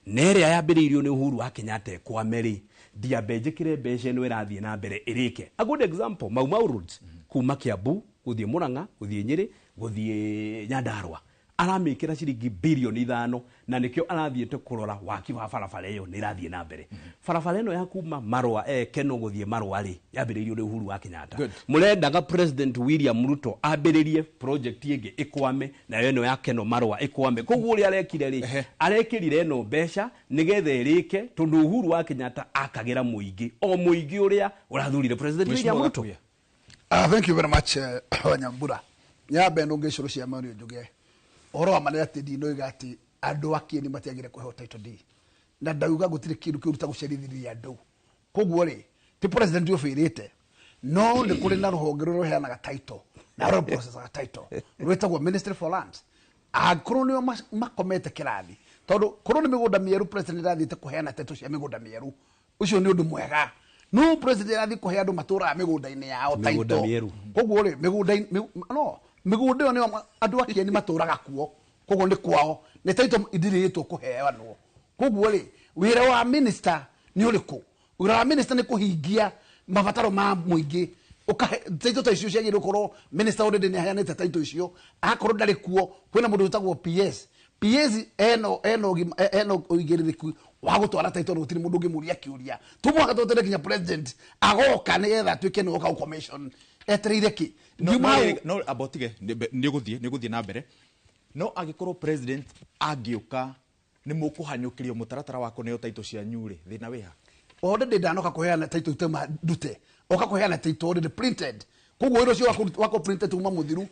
na ĩrĩa yambĩrĩirio nĩ Uhuru wa Kenyatta ĩkwame rĩ, ndiambe njĩkĩre mbeca ĩno ĩrathiĩ na mbere ĩrĩke. A good example, Mau Mau Roads kuma Kiambu gũthiĩ Murang'a gũthiĩ Nyĩrĩ gũthiĩ Nyandarua, Aramĩkĩra ciringi bilioni 5 na nĩkĩo arathiĩte kũrora waki wa barabara ĩyo nĩ ĩrathiĩ na mbere. Barabara ĩno ya kuma Marũa Keno gũthiĩ Marũa rĩ, yambĩrĩirio nĩ Uhuru wa Kenyatta. Mũrendaga President William Ruto ambĩrĩrie project ĩngĩ ĩkwame, nayo ĩno ya Keno Marũa ĩkwame. Koguo ũrĩa arekire rĩ, arekĩrire ĩno mbeca nĩgetha ĩrĩke, tondũ Uhuru wa Kenyatta akagĩra mũingĩ, o mũingĩ ũrĩa ũrathurire President William Ruto. Thank you very much, Wanyambura. Nyambe no ngĩcũrũ cia Mario njuge ũhoro wa ma nĩ atĩ ndinoiga atĩ andũ a Kieni matiagĩrĩire kũheo title deed, na ndauga gũtirĩ kĩndũ kĩũru ta gũcerithĩria andũ. Koguo rĩ, ti president ũbĩrĩte, no nĩ kũrĩ na rũhonge rũrĩa rũheanaga title na rũrĩa processaga title rwĩtagwo Ministry for Lands. Angĩkorwo nĩo makomete kĩrathi, tondũ korwo nĩ mĩgũnda mĩerũ president arathiĩte kũheana title cia mĩgũnda mĩerũ, ũcio nĩ ũndũ mwega. No president arathiĩ kũhe andũ matũraga mĩgũnda-inĩ yao title. Koguo rĩ, mĩgũnda no mĩgũnda ĩyo nĩyo andũ a Kieni matũraga kuo, koguo nĩ kwao, nĩ title ithirĩtwo kũheanwo. Koguo rĩ, wĩra wa minister nĩ ũrĩkũ? Wĩra wa minister nĩ kũhingia mabataro ma mũingĩ. Ũkahe title ta icio ciagĩrĩirwo gũkorwo minister already nĩ aheanĩte title icio, akorwo ndarĩ kuo kwĩna mũndũ wĩtagwo PS. PS eno ũigĩrĩrĩku wa gũtwara title, gũtirĩ mũndũ ũngĩmũria kĩũria. Tũmũhaka tweterere nginya president agoka nĩgetha atuĩke nĩwe oka commission. Etereire kĩ? No abotige nĩ gũthiĩ na mbere. No angĩkorwo president angĩũka nĩ mũkũhanyũkĩrio mũtaratara wa kũneo title cianyu rĩ, thĩna wĩha? Already ndanoka kũheana title itema ndute. Oka kũheana title already printed. Koguo wĩra ũcio wako printed uma mũthiru.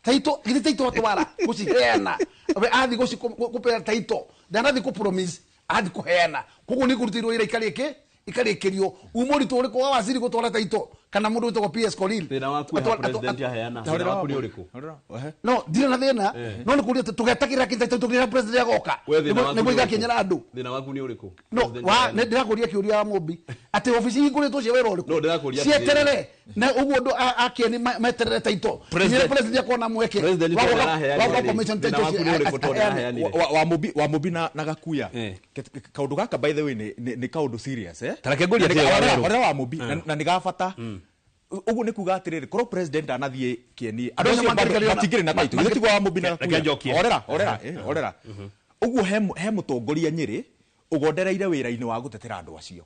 Title githĩ title atwara gũciheana. We athi gũcipeana title. Ndanathi kũ promise athi kũheana. Koguo nĩ kũrutĩirwo wĩra ikarĩke ikarĩkĩrio. Ũmũritũ ũrĩkũ wa waziri gũtwara title kana mũndũ wĩtagwo PS Korir? Thĩna waku wĩ ha president aheana? Thĩna waku nĩ ũrĩkũ? No ndirĩ na thĩna, no nĩ kũria tũgetagĩrĩra kĩ title tũkĩrĩra president agoka nĩguo igakinyĩra andũ. Thĩna waku nĩ ũrĩkũ? No nĩ ndĩrakũria kĩũria wa Mũmbi atĩ obici ihingũrĩtwo cia wĩra ũrĩkũ? Cieterere na ũguo andũ a Kieni meterere title. President akona mweke wa commission title. Wa Mũmbi na Gakuya kaũndũ gaka by the way nĩ kaũndũ serious Orera wa Mũmbi na nĩ ga bata. Ũguo nĩ kuga atĩrĩrĩ, korwo president anathiĩ Kieni andũ acio matingĩrĩ na title, githĩ tiguo wa Mũmbi na Gakuya? Orera ũguo he mũtongoria Nyĩrĩ ũgondereire wĩra-inĩ wa gũtetera andũ acio.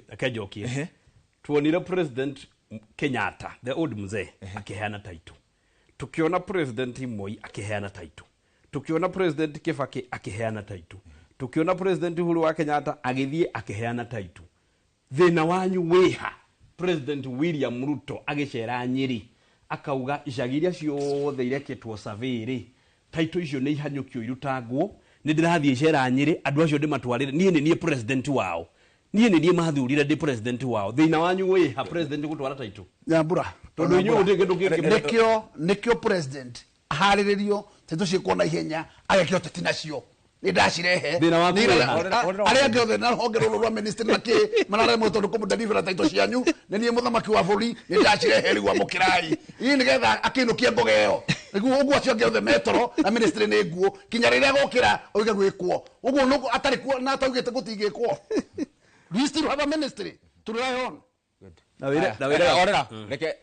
Reke njokie. Tuonire President Kenyatta, the old mzee, akĩheana title. Tukiona President Moi akĩheana title. Tukiona President Kibaki akĩheana title. Tukiona President Uhuru wa Kenyatta agĩthiĩ akĩheana title. Thĩna wanyu wĩha? President William Ruto agĩcera Nyĩrĩ akauga icagi iria ciothe irekĩtwo survey rĩ, title icio nĩ ihanyũkio irutangwo, nĩ ndĩrathiĩ cera Nyĩrĩ andũ acio ndĩmatwarĩre, niĩ nĩ niĩ president wao, niĩ nĩ niĩ mathurire ndĩ president wao. Thĩna wanyu wĩha president gũtwara title? Nyambura, tondũ inyuĩ gũtirĩ kĩndũ kĩngĩ. Nĩkĩo president aharĩrĩrio title ciĩkwo na ihenya agekĩo teti nacio. Nĩ ndacirehe arĩa angĩ othe na rũhonge rũrũ rwa ministry na kĩ mararemwo tondũ kũmũdelivera title cianyu, nĩ niĩ mũthamaki wa bũrũri, nĩ ndacirehe rĩu amũkĩrai ii nĩgetha akĩinũkie mboga ĩyo. Nĩguo ũguo acio angĩ othe metoro na ministry nĩ nguo kinya rĩrĩa agokĩra oige gwĩkwo ũguo nũguo atarĩ kuo na ataugĩte gũtingĩkwo. We still have a ministry to rely on. Orera reke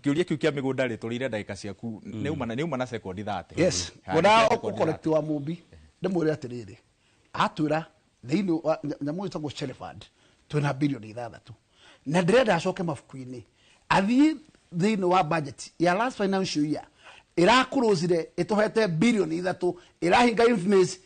kĩũria kĩu kĩa mĩgũnda rĩ, tũrĩire ndagĩka ciaku nĩ uma na sekondi 30. Yes, ngona ũcorrect wa Mũmbi ndĩmwĩre atĩrĩrĩ, atwĩra thĩinĩ wa nyamũ ĩtagwo Chelifund twĩna bilioni 6 na ndĩrenda acoke mabuku-inĩ athiĩ thĩinĩ wa budget ya last financial year ĩrakũrũcire ĩtũhete bilioni 3 ĩrahinga infamous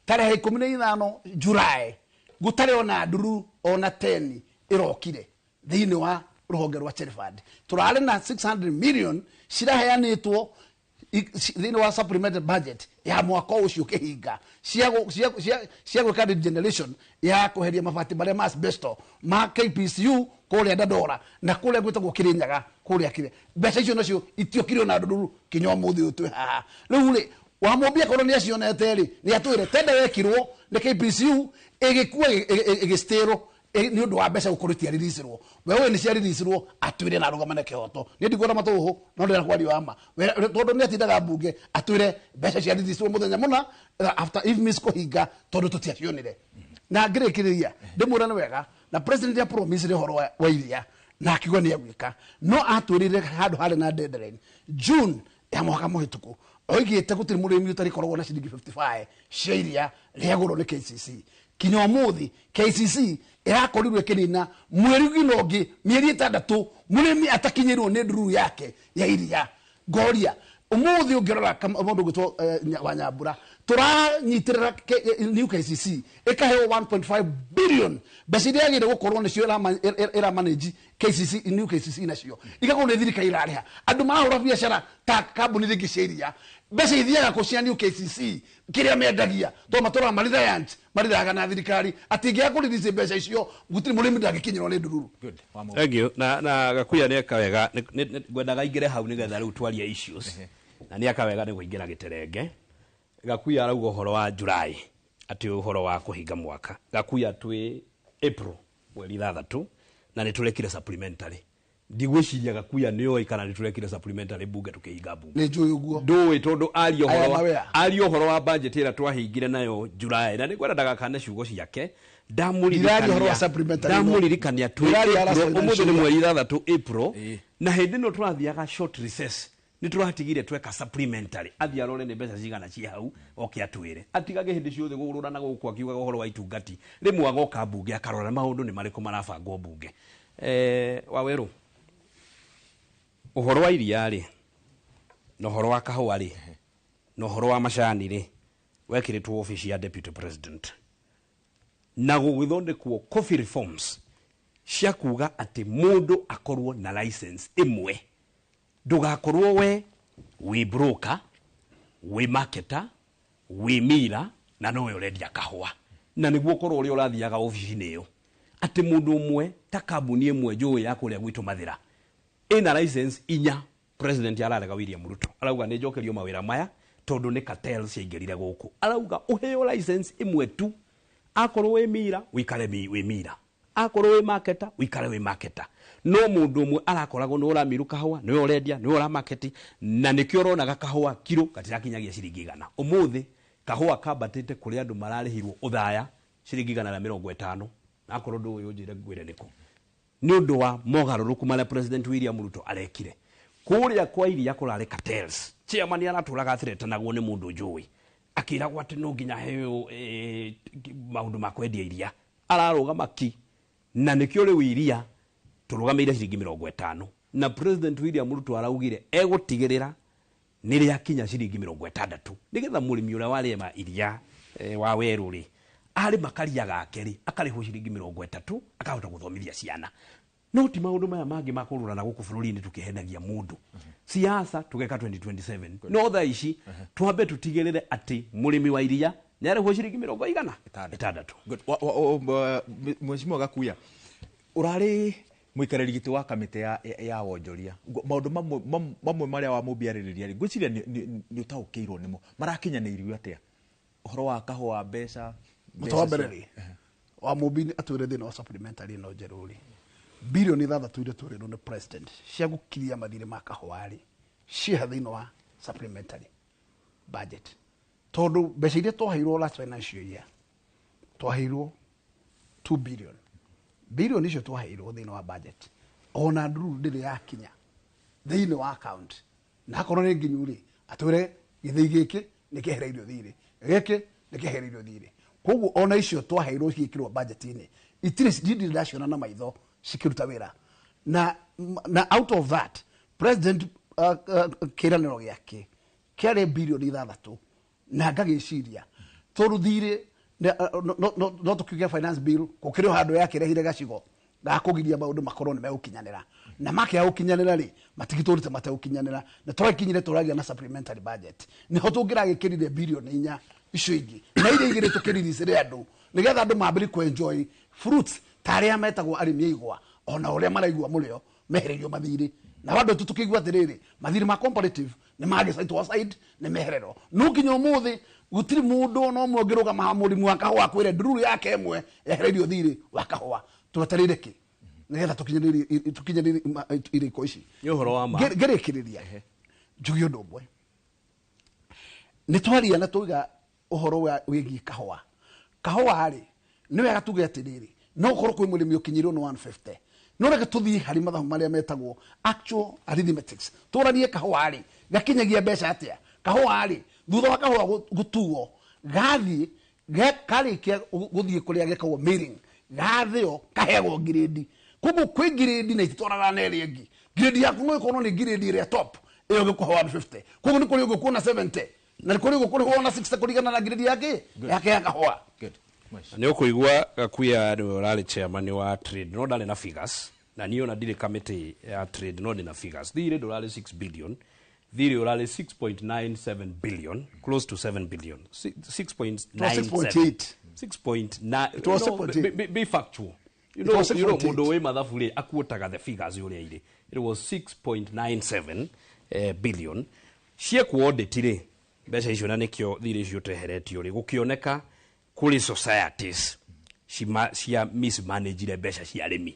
tarehe 15 July gũtarĩ ona nduru ona 10 ĩrokire thĩinĩ wa rũhonge rwa Chelifund. Tũrarĩ na 600 million ciraheanĩtwo thĩinĩ wa supplementary budget ya mwaka ũcio kĩhinga cia gwĩka regeneration ya kweheria mabati marĩa ma asbestos ma KPCU kũrĩa Dandora na kũrĩa gwĩtagwo Kĩrĩnyaga kũrĩa kĩrĩa. Mbeca icio nacio itiokire ona ndururu kinya ũmũthĩ ũyũ twĩ haha. Rĩu rĩ, Wamũmbi akorwo nĩ acionete rĩ, nĩ atwĩre tenda wekirwo nĩ KPCU ĩgĩkua ĩgĩstĩrwo nĩ ũndũ wa mbeca gũkorwo itiaririicirwo. We ũyũ nĩ ciaririicirwo atwĩre na arũgame na kĩhoto. Niĩ ndikuona matũhũ no ndĩrenda kwaria wa ma. Tondũ nĩ atindaga mbunge atwĩre mbeca ciaririicirwo mũthenya mũna after IFMIS kũhinga tondũ tũtiacionire. Na ngĩrĩkĩrĩria ndĩmwĩre nĩ wega na president ya promise ũhoro wa iria na akiuga nĩ egwĩka, no atwĩrire handũ harĩ na deadline June Ya mwaka mũhĩtũku oigĩte gũtirĩ mũrĩmi ũtarĩkoragwo na ciringi 55 cia iria rĩagũrwo nĩ KCC. Kinya ũmũthĩ KCC ĩrakorirwo ĩkĩnina mweri ũngĩ na ũngĩ, mĩeri 6 mũrĩmi atakinyĩrwo nĩ ndururu yake ya iria. Ngoria ũmũthĩ ũngĩrora mũndũ ũgwĩtwo wa Nyambura, tũranyitĩrĩra new KCC ĩkaheo 1.5 billion mbeca iria yagĩrĩire gũkorwo nĩcio ĩramanage KCC, new KCC nacio igakorwo nĩ thirikari irarĩha. Andũ marahũra biacara ta kambuni rĩngĩ cia iria, mbeca ithiaga kũ cia new KCC kĩrĩa mendagia, tondũ matũraga marĩ marithaga na thirikari atĩ ingĩaga kũrelease mbeca icio gũtirĩ mũrĩmi ndangĩkinyĩrwo nĩ ndururu. Thank you. Na Gakuya nĩ eka wega, ngwendaga aingĩre hau nĩgetha rĩu twarie issues, na nĩ eka wega nĩ kũingĩra gĩterenge. Gakuya arauga ũhoro wa July, atĩ ũhoro wa kũhinga mwaka. Gakuya twĩ April mweri 6 na nĩ tũrekire supplementary. Ndigwĩciria Gakuya nĩ oĩ kana nĩ tũrekire supplementary bunge tũkĩhinga bunge. Nĩ njũĩ ũguo. Ndũĩ tondũ aria ũhoro wa budget ĩrĩa twahingire nayo July, na nĩngwenda ndagakane ciugo ciake. Ndamũririkania twĩ ũmũthĩ nĩ mweri 6 April, na hĩndĩ ĩno tũrathiaga short recess nĩ tũratigire tweka supplementary. Athiĩ arore nĩ mbeca cigana ci hau oke atwĩre, atigage hĩndĩ ciothe gũgũrũra na gũkũ akiugaga ũhoro wa itungati. Rĩmwe agoka bunge akarora maũndũ nĩ marĩkũ marabangwo bunge. Wawerũ, ũhoro wa iria rĩ, na ũhoro wa kahũa rĩ, na ũhoro wa macani rĩ, wekĩrĩtwo obici ya deputy president na gũgĩthondekwo coffee reforms cia kuga atĩ mũndũ akorwo na license ĩmwe. Ndũgakorwo we wĩ broker, wĩ marketer, wĩ mira, na nowe ũrendia kahũa, na nĩguo ũkorwo ũrĩa ũrathiaga obici-inĩ ĩyo atĩ mũndũ ũmwe ta kambuni ĩmwe njũĩ ya kũrĩa gwitũ Mathĩra ĩna license 4. President ararega William Ruto arauga nĩ njokerio mawĩra maya tondũ nĩ cartel ciaingĩrire gũkũ. Arauga ũheo license ĩmwe tu, akorwo wĩ mira wĩikare wĩ mira, akorwo wĩ marketer wĩikare wĩ marketer. No mũndũ ũmwe arakoragwo nĩ ũramiru kahũa, nĩwe ũrendia, nĩwe ũramarket, na nĩkĩo ũronaga kahũa kiro gatirakinyagia ciringi 100. Ũmũthĩ kahũa kambatĩte kũrĩ andũ mararĩhirwo ũthaya ciringi 150, na akorwo ndũĩ ũnjĩre ngwĩre nĩkũ, nĩ ũndũ wa mogarũrũku marĩa President William Ruto arekire. Kũrĩa kwa iria kũrarĩ cartels, chairman aratũraga athreatenagwo nĩ mũndũ njũĩ, akĩragwo atĩ no nginya aheo maũndũ ma kwendia iria, ararũgama ki, na nĩkĩo rĩu iria tũrũgamĩire ciringi 50, na President William Ruto araugire egũtigĩrĩra nĩ rĩakinya ciringi 60 nĩgetha mũrĩmi ũrĩa warĩma iria wa werũ rĩ, arĩma karia gake rĩ, akarĩhwo ciringi 30 akahota gũthomithia ciana. No ti maũndũ maya mangĩ ma kũrũrana gũkũ bũrũri-inĩ tũkĩhenagia mũndũ. Siasa tũgeka 2027, no thaa ici twambe tũtigĩrĩre atĩ mũrĩmi wa iria nĩ arĩhwo ciringi 600. Mheshimiwa Gakuya, ũrarĩ mũikarĩri gĩtĩ wa kamĩtĩ ya wonjoria, maũndũ mamwe marĩa wamũmbiarĩrĩria rĩ, ngwĩciria nĩ ũtaũkĩirwo nĩmo, marakinyanĩirio atĩa? Ũhoro wa kahũa, mbeca mũtũ wa mbere rĩ, wa Mũmbi atwĩre thĩna wa supplementary ĩno njerũ rĩ, bilioni 6 iria twĩrĩirwo nĩ president cia gũkiria mathirĩ ma kahũa rĩ, ciĩha thĩinĩ wa supplementary budget, tondũ mbeca iria twaheirwo last financial year twaheirwo 2 billion. Bilioni icio twaheirwo thĩinĩ wa budget ona ndururu ndĩrĩ yakinya thĩinĩ wa account, na akorwo nĩ nginyu rĩ, atwĩre gĩthĩi gĩkĩ nĩ kĩehereirio thirĩ, gĩkĩ nĩ kĩehereirio thirĩ. Koguo ona icio twaheirwo ciĩkĩrwo budget-inĩ itirĩ ndirĩ ndaciona na maitho cikĩruta wĩra. Na out of that president kĩranĩro gĩake kĩarĩ bilioni 6, na ngagĩciria tondũ thirĩ no tũkiuge finance bill gũkĩrĩ o handũ yakĩrehire gacigo gakũgiria maũndũ makorwo nĩ megũkinyanĩra, na makĩaga gũkinyanĩra rĩ, matigĩtũrĩte mategũkinyanĩra, na tũrakinyire tũragĩa na supplementary budget nĩho tũngĩragĩkĩrire bilioni 4 icio ingĩ, na iria igĩrĩ tũkĩriricĩre andũ nĩgetha andũ mambĩrĩrie kũ-enjoy fruits ta arĩa metagwo arĩmi a igwa, ona ũrĩa maraigua mũrĩo mehereirio mathirĩ. Na andũ aitũ tũkĩigua atĩrĩrĩ, mathirĩ ma comparative nĩ mangĩ aside nĩ mehererwo. No nginya ũmũthĩ gũtirĩ mũndũ ona ũmwe ũngĩrũgama haha mũrĩmi wa kahũa akwĩre ndururu yake ĩmwe yehereirio thirĩ wa kahũa. Twetereire kĩ nĩgetha tũkinyanĩrie irĩko ici? Nĩ ũhoro wa ma. Ngĩrĩkĩrĩria njuge ũndũ ũmwe, nĩ twaria na twauga ũhoro wĩgiĩ kahũa. Kahũa rĩ, nĩ wega tuge atĩrĩrĩ, no ũkorwo kwĩ mũrĩmi ũkinyĩirwo nĩ 150, no reke tũthiĩ harĩ mathabu marĩa metagwo actual arithmetics, tũranie kahũa rĩ Gakinyagia mbeca atĩa? Kahũa rĩ, thutha wa kahũa gũtuo, gathiĩ karĩkia gũthiĩ kũrĩa gekagwo milling, gathĩo kaheagwo ngirĩndi. Koguo kwĩ ngirĩndi na ititwaranaga na ĩrĩa ĩngĩ. Ngirĩndi yaku no ĩkorwo nĩ ngirĩndi ĩrĩa top, ĩyo ĩgĩkũhe 150. Koguo nĩ kũrĩ ũngĩ ũkuona 70 na nĩ kũrĩ ũngĩ ũkũrĩhwo na 60 kũringana na ngirĩndi yake yake ya kahũa. Nä å kå igua Gakuya nä we å rarä chairman wa trade, no ndarä na figures, na niä ona ndirä kamĩtĩ ya trade, no ndĩ na figures. Thirĩ ndũrarĩ 6 billion, thirĩ ũrarĩ 6.97 billion, close to 7 billion. 6.97. 6.8. 6.9. It was No, 6.8. be factual. You It know, was you know, 6.8. mundu wi mathabu ri akuotaga the figures uria iri. It was 6.97 billion ciekwo audit ri, mbeca icio, na nikio thirĩ icio tweheretio ri, gukioneka kuri societies cia mismanagire mbeca cia arĩmi,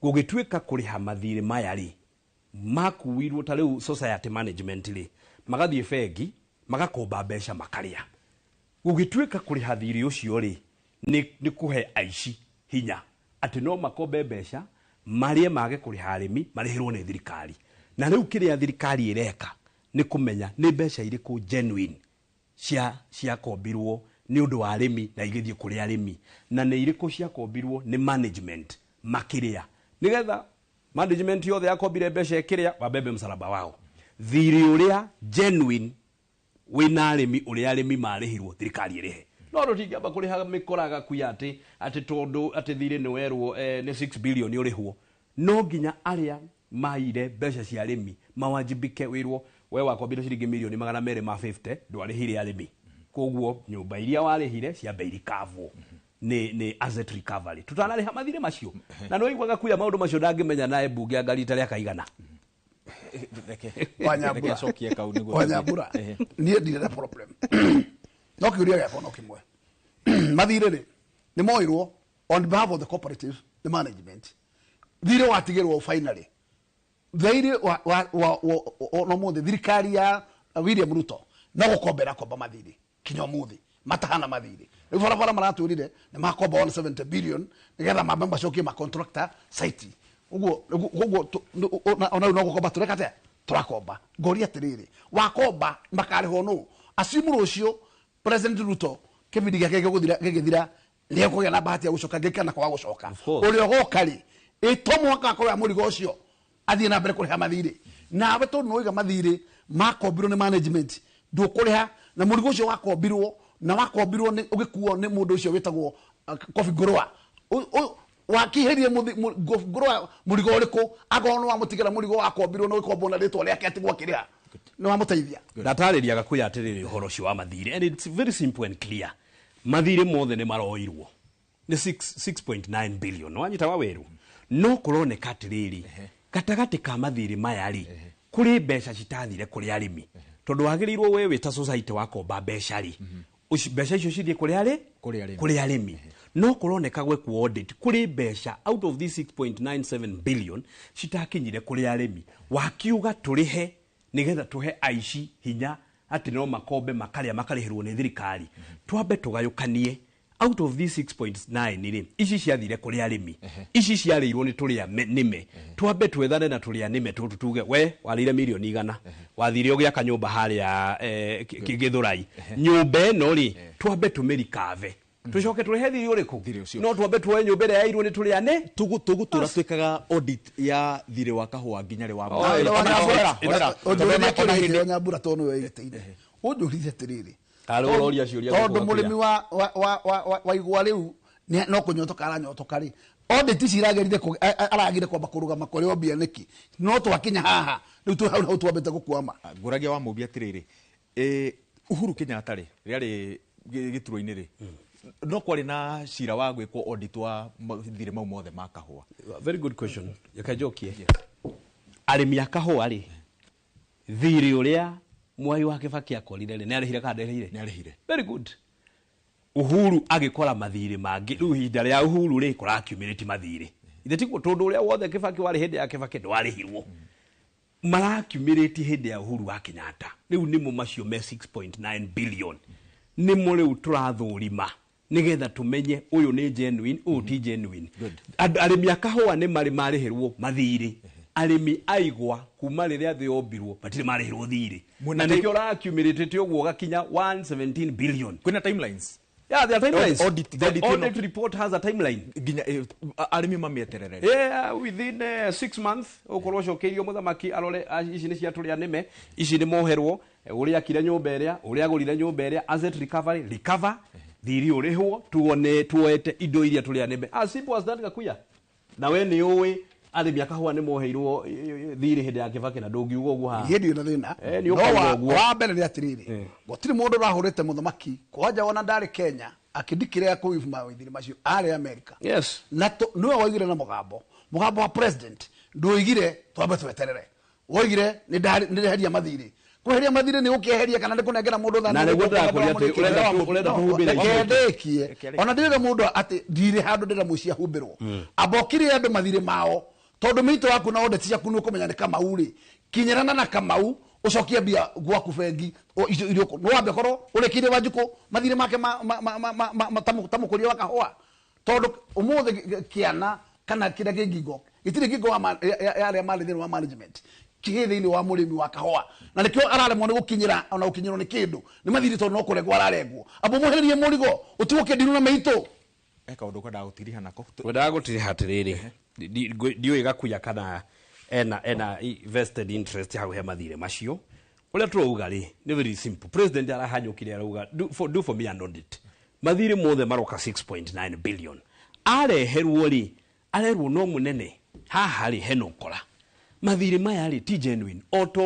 gũgĩtuĩka kũrĩha mathirĩ maya rĩ makuirwo ta rĩu society management rĩ, magathiĩ bengi magakomba mbeca makarĩa. Gũgĩtuĩka kũrĩha thirĩ ũcio rĩ nĩ kũhe aici hinya atĩ no makombe mbeca marĩe, mage kũrĩha arĩmi, marĩhĩrwo nĩ thirikari. Na rĩu kĩrĩa thirikari ĩreka nĩ kũmenya nĩ mbeca irĩkũ genuine cia ciakombirwo nĩ ũndũ wa arĩmi na igĩthiĩ kũrĩ arĩmi, na nĩ irĩkũ ciakombirwo nĩ management makĩrĩa, nĩgetha management yothe yakombire mbeca ĩkĩrĩa wabebe msalaba wao. Thirĩ ũrĩa genuine wĩna arĩmi, ũrĩa arĩmi marĩhirwo, thirikari ĩrĩhe. No tũtingĩamba kũrĩha mĩkora Gakuya atĩ tondũ atĩ thirĩ nĩ werwo nĩ 6 billion ũrĩhwo. No nginya arĩa maire mbeca cia arĩmi mawajibike, wĩrwo we wakombire ciringi mirioni 250, ndwarĩhire arĩmi, koguo nyũmba iria warĩhire ciambe irikavwo nĩ asset recovery tutanarĩha mathirĩ macio. Na nĩ waigua Gakuya maũndũ macio ndangĩmenya nae mbunge anga rita rĩa kaigana. Wanyambura. Acokie kau nĩguo. Wanyambura, niĩ ndirĩ na problem, no kĩũria gĩakwa no kĩmwe. Mathirĩ rĩ, nĩ moirwo on behalf of the cooperative, the management, thirĩ watigĩrwo finally thirĩ wa no mũthĩ thirikari ya William Ruto no gũkombera komba mathirĩ kinya ũmũthĩ matahana mathirĩ. Rĩu barabara maratwĩrire nĩ makomba 170 billion nĩgetha mambe macokie ma contractor site. Ũguo ona rĩu no gũkomba tũreka atĩa? Tũrakomba. Ngoria atĩrĩrĩ, wakomba makarĩhwo nũ? Assume rũciũ President Ruto kĩbindi gĩake gĩgũthira, gĩgĩthira nĩ ekũgĩa na bahati ya gũcoka ngĩkana kwaga gũcoka, ũrĩa ũgoka rĩ, ĩ to mũhaka akorwo ya mũrigo ũcio athiĩ na mbere kũrĩha mathirĩ nawe, tondũ nĩwaiga mathirĩ makombirwo nĩ management ndũkũrĩha, na mũrigo ũcio wakombirwo na wakombirwo nĩ ũgĩkuo nĩ mũndũ ũcio wĩtagwo Kofi Ngũrũa. Wakĩhĩrie Kofi Ngũrũa mũrigo ũrĩkũ akorwo nĩ wamũtigĩra mũrigo wakombirwo na ũgĩkombwo na rĩtwa rĩake atigwo akĩrĩha, nĩ wamũteithia? Ndatarĩria Gakuya atĩrĩrĩ, ũhoro ũcio wa mathirĩ, and it's very simple and clear, mathirĩ mothe nĩ maroirwo nĩ 6.9 billion wanyita wa werũ. No kũroneka atĩrĩrĩ, gatagatĩ ka mathirĩ maya rĩ, kũrĩ mbeca citathire kũrĩ arĩmi, tondũ wagĩrĩirwo we wĩ ta society wakomba mbeca rĩ, mbeca icio cithiĩ kũrĩ arĩ Kũrĩ arĩmi. Kũrĩ arĩmi. No kũroneka gwekwo audit, kũrĩ mbeca out of this 6.97 billion citakinyire kũrĩ arĩmi. Wakiuga tũrĩhe nĩgetha tũhe aici hinya atĩ no makombe makarĩa makarĩhĩrwo nĩ thirikari. Twambe tũgayũkanie out of this 6.9 rĩ, ici ciathire kũrĩ arĩmi, ici ciarĩirwo nĩ tũrĩa nĩme. Twambe twethane na tũrĩa nĩme tũtũ, tuge we warĩire mirioni 100, wathire ũgĩaka nyũmba harĩa Gĩthũrai, nyũmba ĩno rĩ, twambe tũmĩrikave, tũcoke tũrĩhe thirĩ ũrĩkũ. No twambe tuoe nyũmba ĩrĩa yairwo nĩ tũrĩa nĩ Tũgũtũra twĩkaga audit ya thirĩ wa kahũa nginya rĩ wa Ũnjũrĩrie kĩũria kĩrĩa, Nyambura, tondũ nĩwe wĩgĩtĩire. Ũnjũrĩrie atĩrĩrĩ, Arĩ ũroria ciũria tondũ gũkũ. Mũrĩmi wa igwa rĩu no kũnyotoka aranyotoka rĩ, audit ici iragerire aragire kwamba kũrũgama kũrĩ mbia nĩkĩ? No twakinya haha rĩu twĩ hau hau twambĩte gũkwama. Ngũragia wa mũmbi atĩrĩrĩ, Uhuru Kenyatta rĩ, rĩarĩ gĩturwa-inĩ rĩ, no kwarĩ na cira wa gwĩkwo audit wa thirĩ mau mothe ma kahũa? Very good question. Reke njokie. Arĩmi a kahũa rĩ, thirĩ ũrĩa Mwai wa Kibaki akorire rĩ, nĩ arĩhire kana ndarĩhire? Nĩ arĩhire. Very good. Uhuru agĩkora mathirĩ mangĩ. Rĩu ihinda rĩa Uhuru rĩ, kũrakiumĩrĩti mathirĩ, ithe tiguo? Tondũ ũrĩa wothe Kibaki warĩ hĩndĩ ya Kibaki ndwarĩhirwo, marakiumĩrĩti hĩndĩ ya Uhuru wa Kenyatta. Rĩu nĩmo macio me 6.9 billion, nĩmo rĩu tũrathũrima nĩgetha tũmenye ũyũ nĩ genuine, ũyũ ti genuine. Arĩmi a kahũa nĩ marĩ marĩhĩrwo mathirĩ. Arĩmi aigwa kuma rĩrĩa thĩ yombirwo matirĩ marĩhĩrwo thirĩ, na nĩkĩo ũraccumulate ũguo ũgakinya 117 billion. Kwĩna timelines. Yeah, there are timelines. Audit, The audit audit report has a timeline. Nginya arĩmi mamĩeterere. Yeah, within 6 months ũkorwo ũcokeirio mũthamaki arore, ah, ici nĩ cia tũrĩa nĩme, ici nĩ moherwo, ũrĩa akire nyũmba ĩrĩa, ũrĩa agũrire nyũmba ĩrĩa, asset recovery, recover thiri, ũrĩhwo, tuone tuoete indo iria tũrĩa nĩme. As simple as that. Gakuya, na we nĩ ũĩ arĩmi a kahũa nĩ moheirwo thirĩ hĩndĩ ya Kĩbakĩ, na ndũngiuga ũguo haha. Niĩ ndirĩ na thĩna. Nĩ No ũkauga ũguo. Wa mbere nĩ atĩrĩrĩ, gũtirĩ mũndũ ũrahũrĩte mũthamaki kwanja, ona ndarĩ Kenya akĩndikĩrĩa kũu mathirĩ macio, arĩ America. Na nĩwe waigire na mũgambo wa president, ndũigire twambe tweterere, woigire nĩ ndeheria mathirĩ. Kweheria mathirĩ nĩ gũkĩeheria kana nĩ kũnengera mũndũ thani? Na nĩguo ndĩrakũria atĩ ũrenda tũhumbĩre icio. Ndĩkie ona ndĩrĩ mũndũ atĩ ndirĩ handũ ndĩra mũciĩ ahumbĩrwo. Amba ũkirĩre andũ mathirĩ mao, tondũ mĩito waku na audit ciaku nĩ ũkũmenya nĩ Kamau rĩ, kinyĩrana na Kamau, ũcokie mbia gwaku bengi icio iria no wambe korwo ũrĩkĩire Wanjikũ mathirĩ make ta mũkũria wa kahũa, tondũ ũmũthĩ kĩana kana kĩrĩa kĩ ngingo gĩtirĩ ngingo ya arĩa marĩ thĩinĩ wa management, kĩ thĩinĩ wa mũrĩmi wa kahũa, na nĩkĩo araremwo nĩ gũkinyĩra ona gũkinyĩrwo nĩ kĩndũ nĩ mathirĩ, tondũ no kũrengwo ararengwo. Amba ũmũhererie mũrigo, ũtigũke ndiru na mĩitũ. He kaũndũ kwendaga gũtiriha nako. Wendaga gũtiriha atĩrĩrĩ, ndiũĩ Gakuya kana ena vested interest hau he mathirĩ macio. Ũrĩa tũrauga rĩ nĩ very simple. President arahanyũkire arauga, do for me an audit, mathirĩ mothe maroka 6.9 billion. Areherwo rĩ, arerwo no mũnene haha rĩ hena ũkora, mathirĩ maya rĩ ti genuine, o ta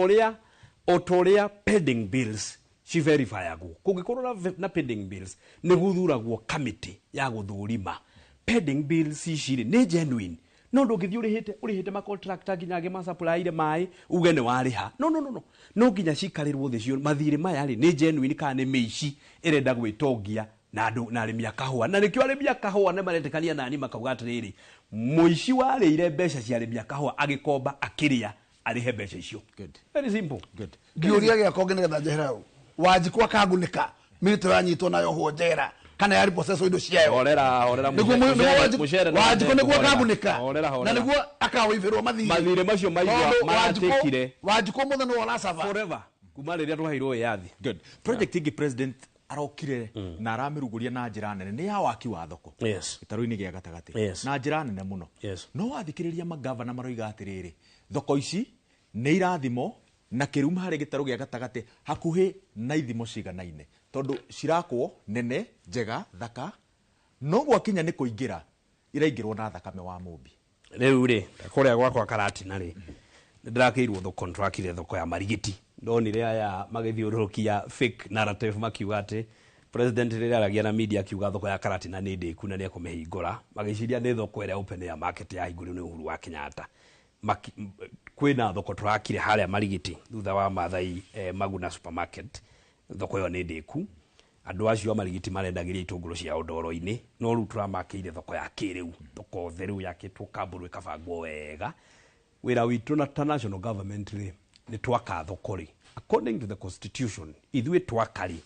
ũrĩa pending bills civerifyagwo. Kũngĩkorwo na pending bills, nĩ gũthuragwo committee ya gũthũrima pending bills ici rĩ nĩ genuine. No ndũngĩthiĩ ũrĩhĩte macontractor nginya angĩ masupplyire maĩ uge nĩ warĩha. No, no, no, no, no nginya cikarĩrwo thĩ cio, mathirĩ maya rĩ nĩ genuine kana nĩ mĩici ĩrenda gwĩtongia na andũ na arĩmi a kahũa. Na nĩkĩo arĩmi a kahũa nĩ maretĩkania nani, makauga atĩrĩrĩ, mũici warĩire mbeca cia arĩmi a kahũa agĩkomba akĩrĩa, arĩhe mbeca icio. Very simple. Ngĩũria gĩakwa ngĩ nĩgetha njehere hau, Wanjikũ akangunĩka mĩtũ yanyitwo nayo hwo njera kana ya repossess indo ciayo. Horera, horera. Nĩguo Mũcere no Wanjikũ nĩguo horera. akangunĩka. Horera, Na horera. nĩguo akawĩibĩrwo mathirĩ. Mathirĩ macio maigua Tondũ maratikire. Wanjikũ mũthĩ nĩwe ũracaba forever kuma rĩrĩa twaheirwo wĩyathi. Good. Project ĩngĩ president arokire na aramĩrugũria na njĩra nene nĩ ya waki wa thoko gĩtarũ-inĩ gĩa gatagatĩ na njĩra nene mũno. No wathikĩrĩria magavana maroiga atĩrĩrĩ, thoko ici nĩ irathimo na kĩruma harĩ gĩtarũ gĩa gatagatĩ hakuhĩ na ithimo ciganaine, tondũ cirakwo nene njega thaka, no gwakinya nĩ kũingĩra iraingĩrwo na thakame wa mũmbi. Rĩu rĩ, kũrĩa gwakwa Karatina rĩ, nĩ ndĩrakĩirwo thoko, nĩtũrakire thoko ya Marigiti. Ndonire aya magĩthiũrũrũkia fake narrative, makiuga atĩ president rĩrĩa aragia na media akiuga thoko ya Karatina nĩ ndĩku na nĩ ekũmĩhingũra, magĩciria nĩ thoko ĩrĩa open air market yahingũrirwo nĩ Uhuru wa Kenyatta. Kwĩna thoko tũrakire harĩa Marigiti thutha wa Mathai Maguna supermarket. Thoko ĩyo nĩ ndĩku. Andũ acio a Marigiti marendagĩria itũngũrũ ciao ndoro-inĩ, no rĩu tũramakĩire thoko ya kĩrĩu, thoko theru yakĩtwo kambũrũ ĩkabangwo wega. Wĩra witũ na ta national government rĩ, nĩ twaka thoko rĩ, according to the constitution, ithuĩ twaka rĩ,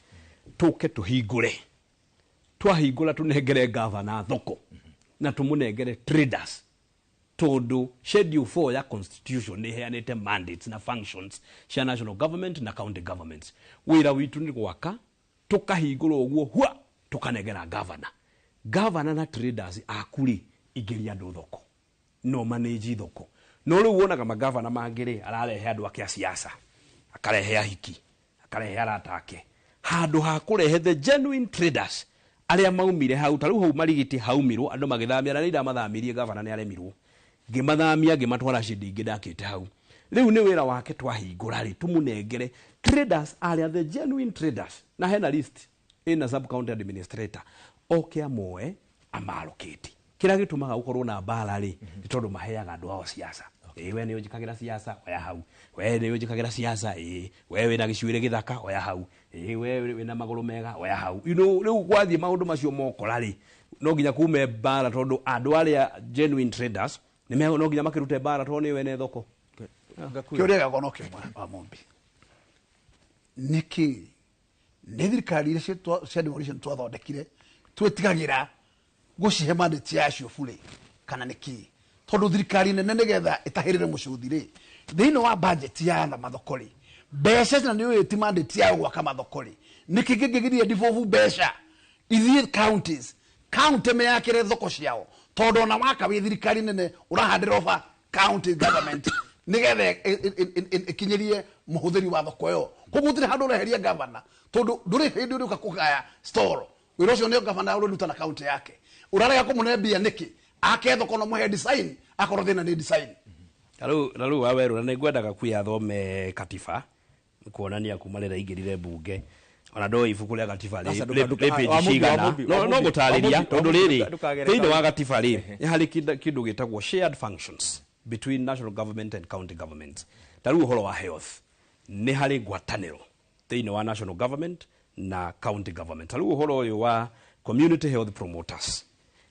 tũke tũhingũre. Twahingũra, tũnengere gavana thoko na tũmũnengere traders, tondũ schedule 4 ya constitution nĩ ĩheanĩte mandates na functions cia national government na county governments. Wĩra witũ nĩ gwaka, tũkahingũra ũguo hua, tũkanengera gavana, gavana na traders aku rĩ, ingĩria andũ thoko, no manage thoko. No rĩu wonaga magavana mangĩ rĩ, ararehe andũ ake a siasa, akarehe ahiki, akarehe arata ake, handũ ha kũrehe the genuine traders arĩa maumire hau. Ta rĩu hau Marigiti haumirwo andũ magĩthamia, na nĩ ndamathamirie, gavana nĩ aremirwo, ngĩmathamia ngĩmatwara cindi ingĩ ndakĩte hau. Rĩu nĩ wĩra wake, twahingũra rĩ, tũmũnengere traders arĩa the genuine traders, na hena list ĩna sub county administrator oke amoe amarokĩti. Kĩrĩa gĩtũmaga gũkorwo na mbara rĩ, nĩ tondũ maheaga andũ ao siasa. Ĩĩ, we nĩ ũnjĩkagĩra siasa, oya hau. We nĩ ũnjĩkagĩra siasa, ĩĩ, we wĩna gĩcuĩrĩ gĩthaka, oya hau. Ĩĩ, we wĩna magũrũ mega, oya hau. Rĩu gwathiĩ maũndũ macio mokora rĩ, no nginya kume mbara, tondũ andũ arĩa genuine traders no nginya makĩrute mbara, tondũ nĩo ene thoko. Kĩũria gĩakwa no kĩmwe wa Mumbi, nĩkĩ nĩ thirikari iria cia devolution twathondekire twĩtigagĩra gũcihe mandate yacio burĩ, kana nĩkĩ? Tondu thirikari nene nigetha itahirire mucuthi ri thiini wa budget ya na mathoko ri mbeca na ni ti mandate ya gwaka mathoko ri niki kingigiria devolve mbeca ithie counties county meyakire thoko ciao tondu ona waka wi thirikari nene urahandira over county government nigetha ikinyirie muhuthiri wa thoko iyo koguo gutire handu ureheria governor tondu nduri hindi uriuka kugaya store wira ucio nio governor ururuta na county yake urarega kumune mbia niki ake thoko no muhe design akorwo thina ni design. Taru waweru na nĩngwendaga kuya thome katiba kuonania kuma rĩrĩa aingĩrire mbunge ona ndoĩ ibuku rĩa katiba rĩ page cigana no gũtarĩria tondũ rĩrĩ thĩinĩ wa katiba rĩ nĩ harĩ kĩndũ gĩtagwo shared functions between national government and county government. Ta rĩu ũhoro wa health nĩ harĩ ngwatanĩro thĩinĩ wa national government na county government. Ta rĩu ũhoro ũyũ wa community health promoters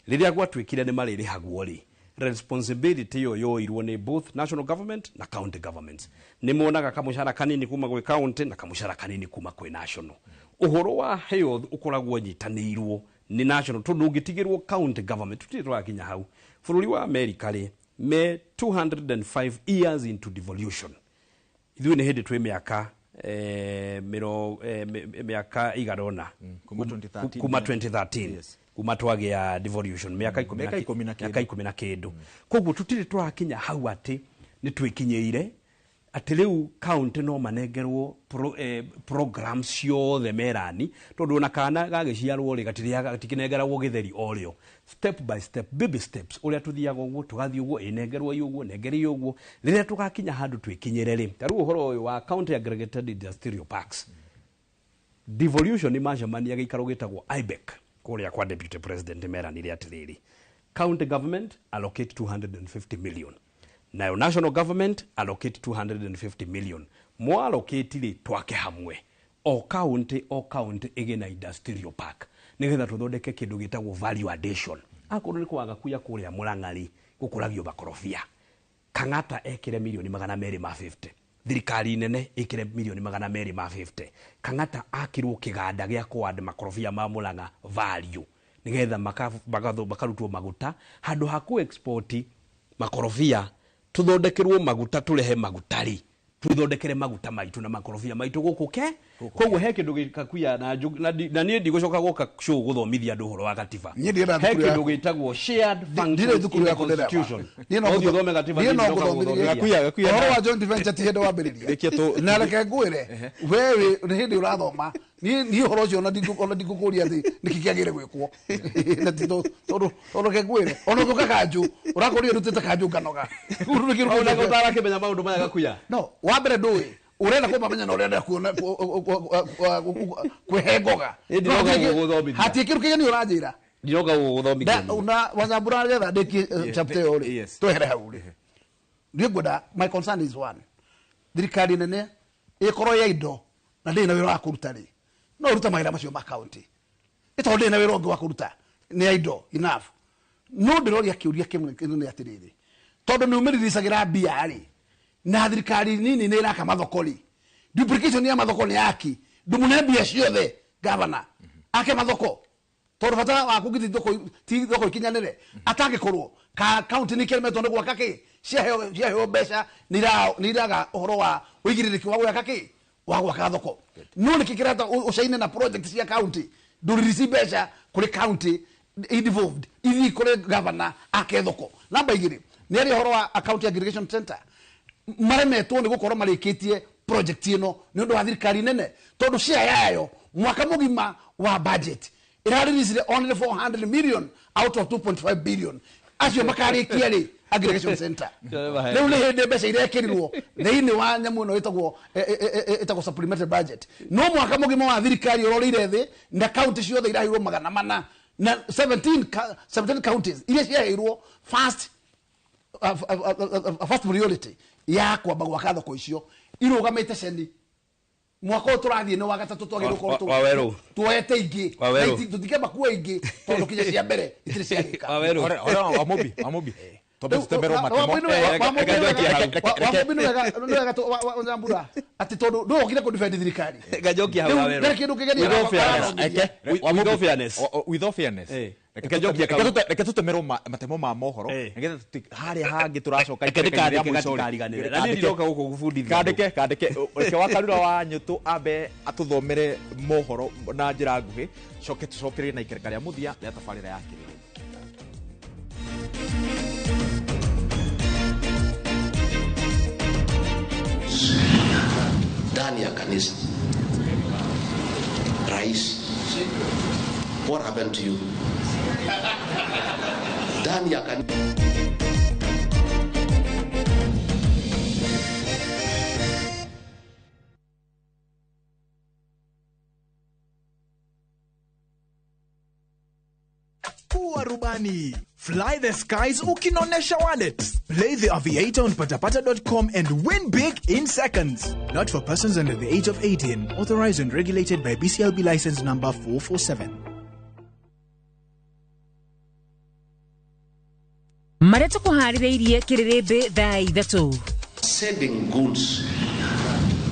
rĩrĩa gwatuĩkire nĩ marĩrĩhagwo rĩ responsibility yo yoirwo ni both national government na county governments. Ni monaga kamushara kanini kuma gwi county na kamushara kanini kuma kwi national. Uhoro wa health ukoragwo nyitanĩirwo ni national tondu ungitigirwo county government tutire twakinya hau. Bũrũri wa America ri me 205 years into devolution. Ithuĩ nĩ hĩndĩ twĩ mĩaka mĩaka igarona kuma 2013 yes. Kuma twagia devolution miaka 10 na kindu koguo tutire twakinya hau ati ni twikinyeire ati riu county no manengerwo programs ciothe merani tondu ona kana gagiciarwo ri gatikinengeragwo githeri o rio step by step baby steps uria tuthiaga uguo tugathie uguo inengerwo uguo nengeri uguo riria tugakinya handu twikinyire ri ta riu uhoro uyu wa county aggregated industrial parks devolution ni macemania giikaro gitagwo IBEC kuria kwa deputy president meranire atiriri county government allocate 250 million nayo national government allocate 250 million mo allocate ri twake hamwe o county ige na industrial park nigetha tuthondeke kindu gitagwo value addition akorwo ni kwaga kuya kuria Murang'ari gukuragio makorobia Kang'ata ekire milioni 250 thirikari nene ikire milioni 250 Kang'ata akirwo kiganda gĩa kwanda makorobia ma Murang'a value nigetha makarutwo maguta handu ha ku export makorobia tuthondekerwo maguta turehe maguta ri tuthondekere maguta maitu na makorobia maitu guku ke koguo he kindu gikakuya na niĩ ndigũcoka gũka show guthomithia andu uhoro wa katiba he kindu gitagwo shared functions in the constitution. No uthome katiba niĩ no gũthomithia uhoro wa joint venture ti hindi wambĩrĩria na reke ngwĩre wewe nĩ hĩndĩ ũrathoma niĩ ũhoro ũcio ona ndingũkũria atĩ nĩkĩ kĩagĩrĩire gwĩkwo na ti tondũ reke ngwĩre ona ũngĩũka kanjũ ũrakũria ũrutĩte kanjũ nganoga ũtarakĩmenya maũndũ maya Gakuya no wa mbere ndũĩ urenda kumamenya na urenda kuona kwehengoga hatie kindu kigeni uranjira ndiroga guguthomithia na Wanyambura getha ndikie chapter iyo ri twehere hau ri ni ngwenda my concern is one thirikari nene ikorwo ya indo na ndiri na wira wa kuruta ri no ruta mawira macio ma county ito ndiri na wira ungi wa kuruta ni ya indo enough no ndiroria kiuria kimwe ni atiriri tondu ni umiriricagira mbia ri na thirikari nini ni iraka mathoko ri duplication ya mathoko ni yaki ndumune mbia ciothe governor ake mathoko tondu bata wa kugiti thoko ti thoko ikinyanire atangikorwo ka county ni kiremetwo ni gwaka ki ciaheo mbeca ni iraga uhoro wa uigiririki wa gwaka ki wa gwaka thoko no ni kikirata ucaine na project cia county nduririci mbeca kuri county involved ithi kuri governor ake thoko namba igiri ni ari uhoro wa county aggregation center maremetwo ni gukorwo marikitie project ino ni undu wa thirikari nene tondu share yayo mwaka mugima wa budget irarelease only 400 million out of 2.5 billion acio makarikia ri aggregation center riu ni hindi mbeca irekirirwo thiini wa nyamu ino itagwo supplementary budget no mwaka mugima wa thirikari urorire thi na county ciothe iraheirwo 400 na 17 counties iria ciaheirwo first priority ya kwamba gwaka thoko icio irugamite ceni mwaka turathie ni wa gatatu twagirwo korwo tuoete ingi tutikemba kuoa ingi tondu kinya cia mbere itiri ciarika Wamubi tombe tutembero matemo Wanyambura ati tondu ndugokire ku defend thirikari Gajokia hau Waweru kindu kigeni with all fairness with all fairness Reke njokie kau. Reke tũtemerwo matemo ma mohoro nĩgetha harĩa hangĩ tũracoka Reke ndĩkandĩke gatikariganĩre. Na niĩ ndiroka gũkũ gũbundithia andũ. Kandĩke kandĩke, reke Wakarura wa Nyũtũ ambe atũthomere mohoro na njĩra nguhĩ, coke tũcokererie na ikereka rĩa mũthia rĩa tabarĩra ya kĩrĩrĩ. Ndani ya kanisa, Rais, what happened to you? Ndani ya kanisa. Kuwa rubani. Fly the skies ukinonesha wallet. Play the Aviator on patapata.com and win big in seconds. Not for persons under the age of 18. Authorized and regulated by BCLB license number 447. Marĩa tũkũharĩrĩirie kĩrĩrĩmbĩ thaa 3. Sending goons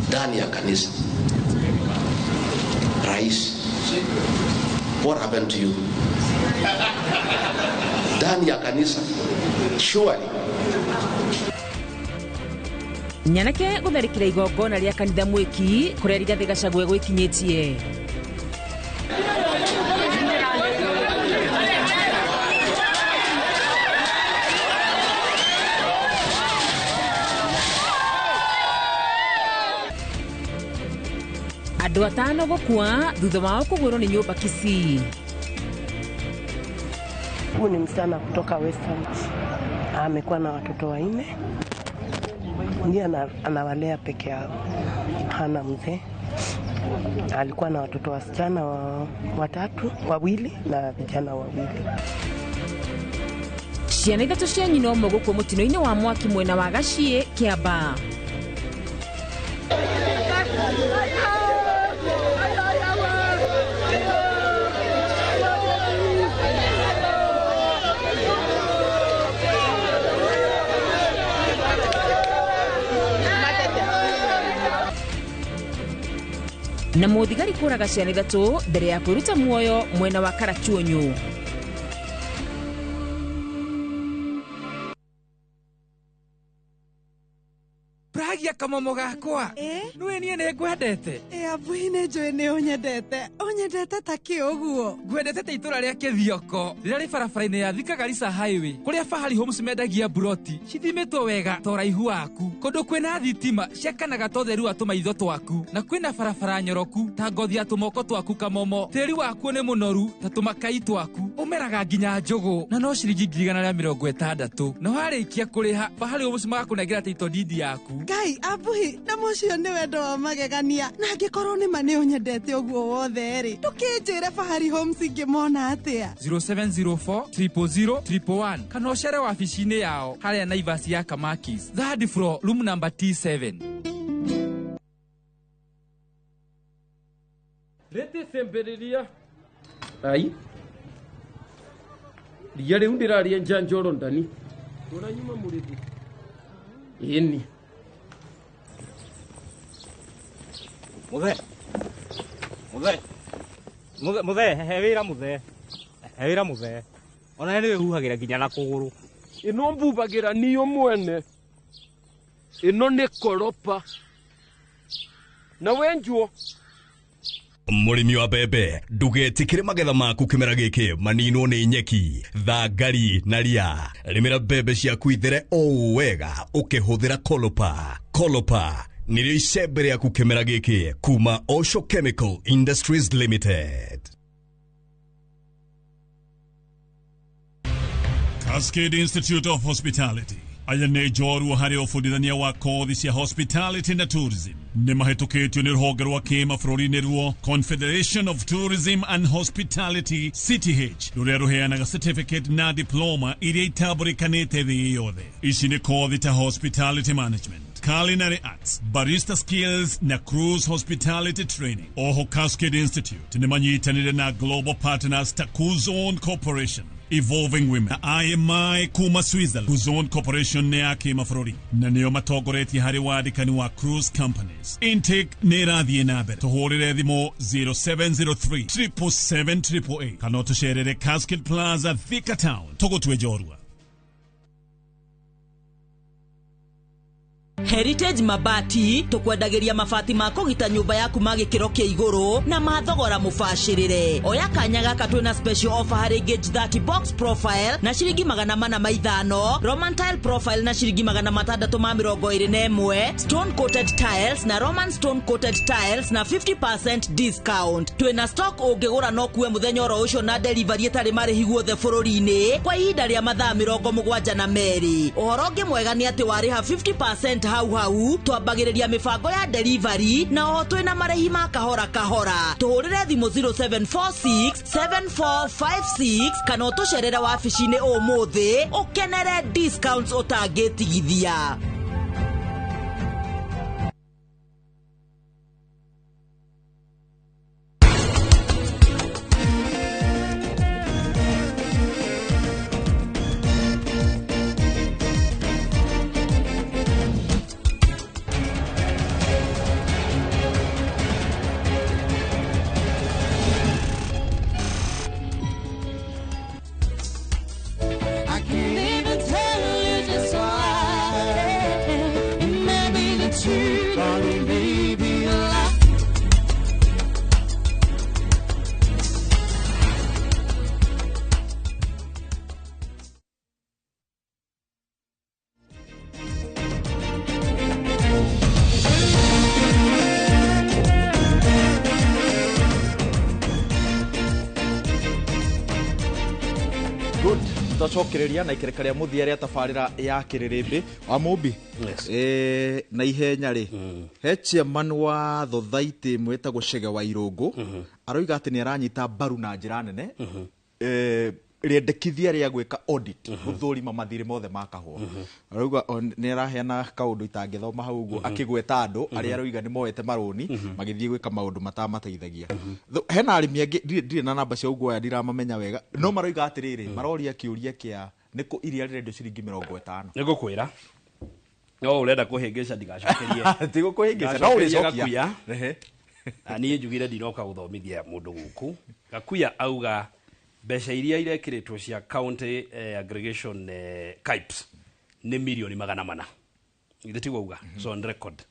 ndani ya kanisa. Rais, what happened to you? Ndani ya kanisa, surely. Nyanake gũtharĩkĩra igongona rĩa kanitha mwĩki kũrĩa Rigathĩ Gachagua gwĩkinyĩtie. Andũ 5 gũkua thutha wao kũgũrwo nĩ nyũmba Kisii. Huyu ni msichana kutoka Western, amekuwa na watoto 4, ndiye anawalea peke yao, hana mzee. Alikuwa na watoto wasichana 3, 2 na vijana 2. Ciana 3 cia nyina ũmwe gũkua mũtino-inĩ wa mwaki mwena wa Gaciĩ, Kiambaa. Na mũthigari kũraga ciana 3 mbere ya kwĩruta muoyo mwena wa Karachuonyo. Pragia kamomo gakwa. Nĩwe niĩ nĩ ngwendete. Abuhi nĩ njũĩ nĩ ũnyendete. Ũnyendete ta kĩ ũguo? Ngwendete ta itũra rĩa Kĩthioko rĩrĩa rĩ barabara-inĩ ya Thika Garissa Highway kũrĩa Fahari Homes mendagia buroti cithimĩtwo wega ta ũraihu waku, kũndũ kwĩna thitima ciakanaga ta ũtheru wa tũmaitho twaku, na kwĩna barabara nyoroku ta ngothi ya tũmoko twaku kamomo. Tĩri wakuo nĩ mũnoru ta tũmakai twaku, ũmeraga nginya njũgũ na no ciringi 160,000. Na warĩkia kũrĩha Fahari Homes magakũnengera title deed yaku. Ngai abuhi, na mũcio nĩ wendo wa magegania, na angĩkorwo nĩ ma nĩ ũnyendete ũguo wothe rĩ, ndũkĩnjĩre Fahari Homes ingĩmona atĩa? 0704 000 111 kana ũcere wabici-inĩ yao harĩa Naivas ya Kamakis, third floor, room number T7. Rĩtĩ cemberiria ai ria rĩu ndĩraria njanjoro ndani ũranyuma mũrĩthi ĩni. Muthe. Muthe. Muthe, muthe, he wĩra muthe. He wĩra muthe. Ona nĩ wĩhuhagĩra nginya na kũgũrũ. Ĩno mbubagĩra niyo mwene. Ĩno nĩ koropa. Na wenjuo. Mũrĩmi wa mbembe, ndũgetĩkĩre magetha maku kĩmera gĩkĩ maninwo nĩ nyeki, thangari na ria. Rĩmĩra mbembe ciaku ithere o wega ũkĩhũthĩra Kolopa. Kolopa nĩrĩo icembe rĩaku kĩmera gĩkĩ kuma Osho Chemical Industries Limited. Cascade Institute of Hospitality aya nĩ njorua harĩ ũbundithania wa kothi cia hospitality na tourism. Nĩ mahĩtũkĩtio nĩ rũhonge rwa kĩmabũrũri nĩruo Confederation of Tourism and Hospitality CTH, rũrĩa rũheanaga certificate na diploma iria itambũrĩkanĩte thĩ yothe. Ici nĩ kothi ta hospitality management, culinary arts, barista skills na cruise hospitality training. Oho Cascade Institute nĩ manyitanĩire na global partners ta Kuzon Corporation, Evolving Women na IMI kuma Switzerland. Kuzon Corporation nĩ ya kĩmabũrũri na nĩo matongoretie harĩ wandĩkani wa cruise companies. Intake nĩ ĩrathiĩ na mbere. Tũhũrĩre thimũ 0703 777 888 kana ũtũcerere Cascade Plaza, Thika Town. Tũgũtue njorua. Heritage Mabati tukwendagĩria mabati ma kũgita nyũmba yaku ma gĩkĩro kĩa igũrũ na ma thogora mũbacĩrĩre. Oya kanya gaka twĩna special offer harĩ gauge 30 box profile na ciringi 405, Roman tile profile na ciringi 621, stone coated tiles na Roman stone coated tiles na 50% discount. Twĩna stock ũngĩgũra no kuwe mũthenya oro ũcio na delivery ĩtarĩ marĩhi guothe bũrũri-inĩ kwa ihinda rĩa mathaa 72. Ũhoro ũngĩ mwega nĩ atĩ warĩha 50% hau hau twambagĩrĩria mĩbango ya delivery na oho twĩna marĩhi ma kahora kahora. Tũhũrĩre thimũ 0746 7456 kana ũtũcerere wabici-inĩ ũmũthĩ ũkenere discounts ũtangĩtigithia. I can't even tell you just why. It may be the truth or it may be a lie. Good. Twacokereria na ikereka rĩa mũthia rĩa tabarĩra ya kĩrĩrĩmbĩ wa Mũmbi. Yes. Na ihenya rĩ, he chairman wa thothaitĩ ĩmwe ĩtagwo Chege wa Irũngũ aroiga atĩ nĩ aranyita mbaru na njĩra nene rĩendekithia rĩa gwĩka audit gũthũrima mathirĩ mothe ma kahũa. Arauga nĩ araheana kaũndũ itangĩthoma hau ũguo akĩgweta andũ arĩa aroiga nĩ moete marũni magĩthiĩ gwĩka maũndũ matamateithagia. Hena arĩmi angĩ ndirĩ na namba cia ũguo aya ndiramamenya wega no maroiga atĩrĩrĩ, maroria kĩũria kĩa nĩkũ iria rĩrendio ciringi 50. Nĩ ngũkwĩra no ũrenda kũhĩngĩca ndigacokerie. Ti gũkũhĩngĩca no ũrĩcokia. Na niĩ njugire ndinoka gũthomithia mũndũ gũkũ. Gakuya auga mbeca iria irekĩrĩtwo cia county aggregation CAIPS nĩ mirioni 400. Githĩ tiguo auga? So on record.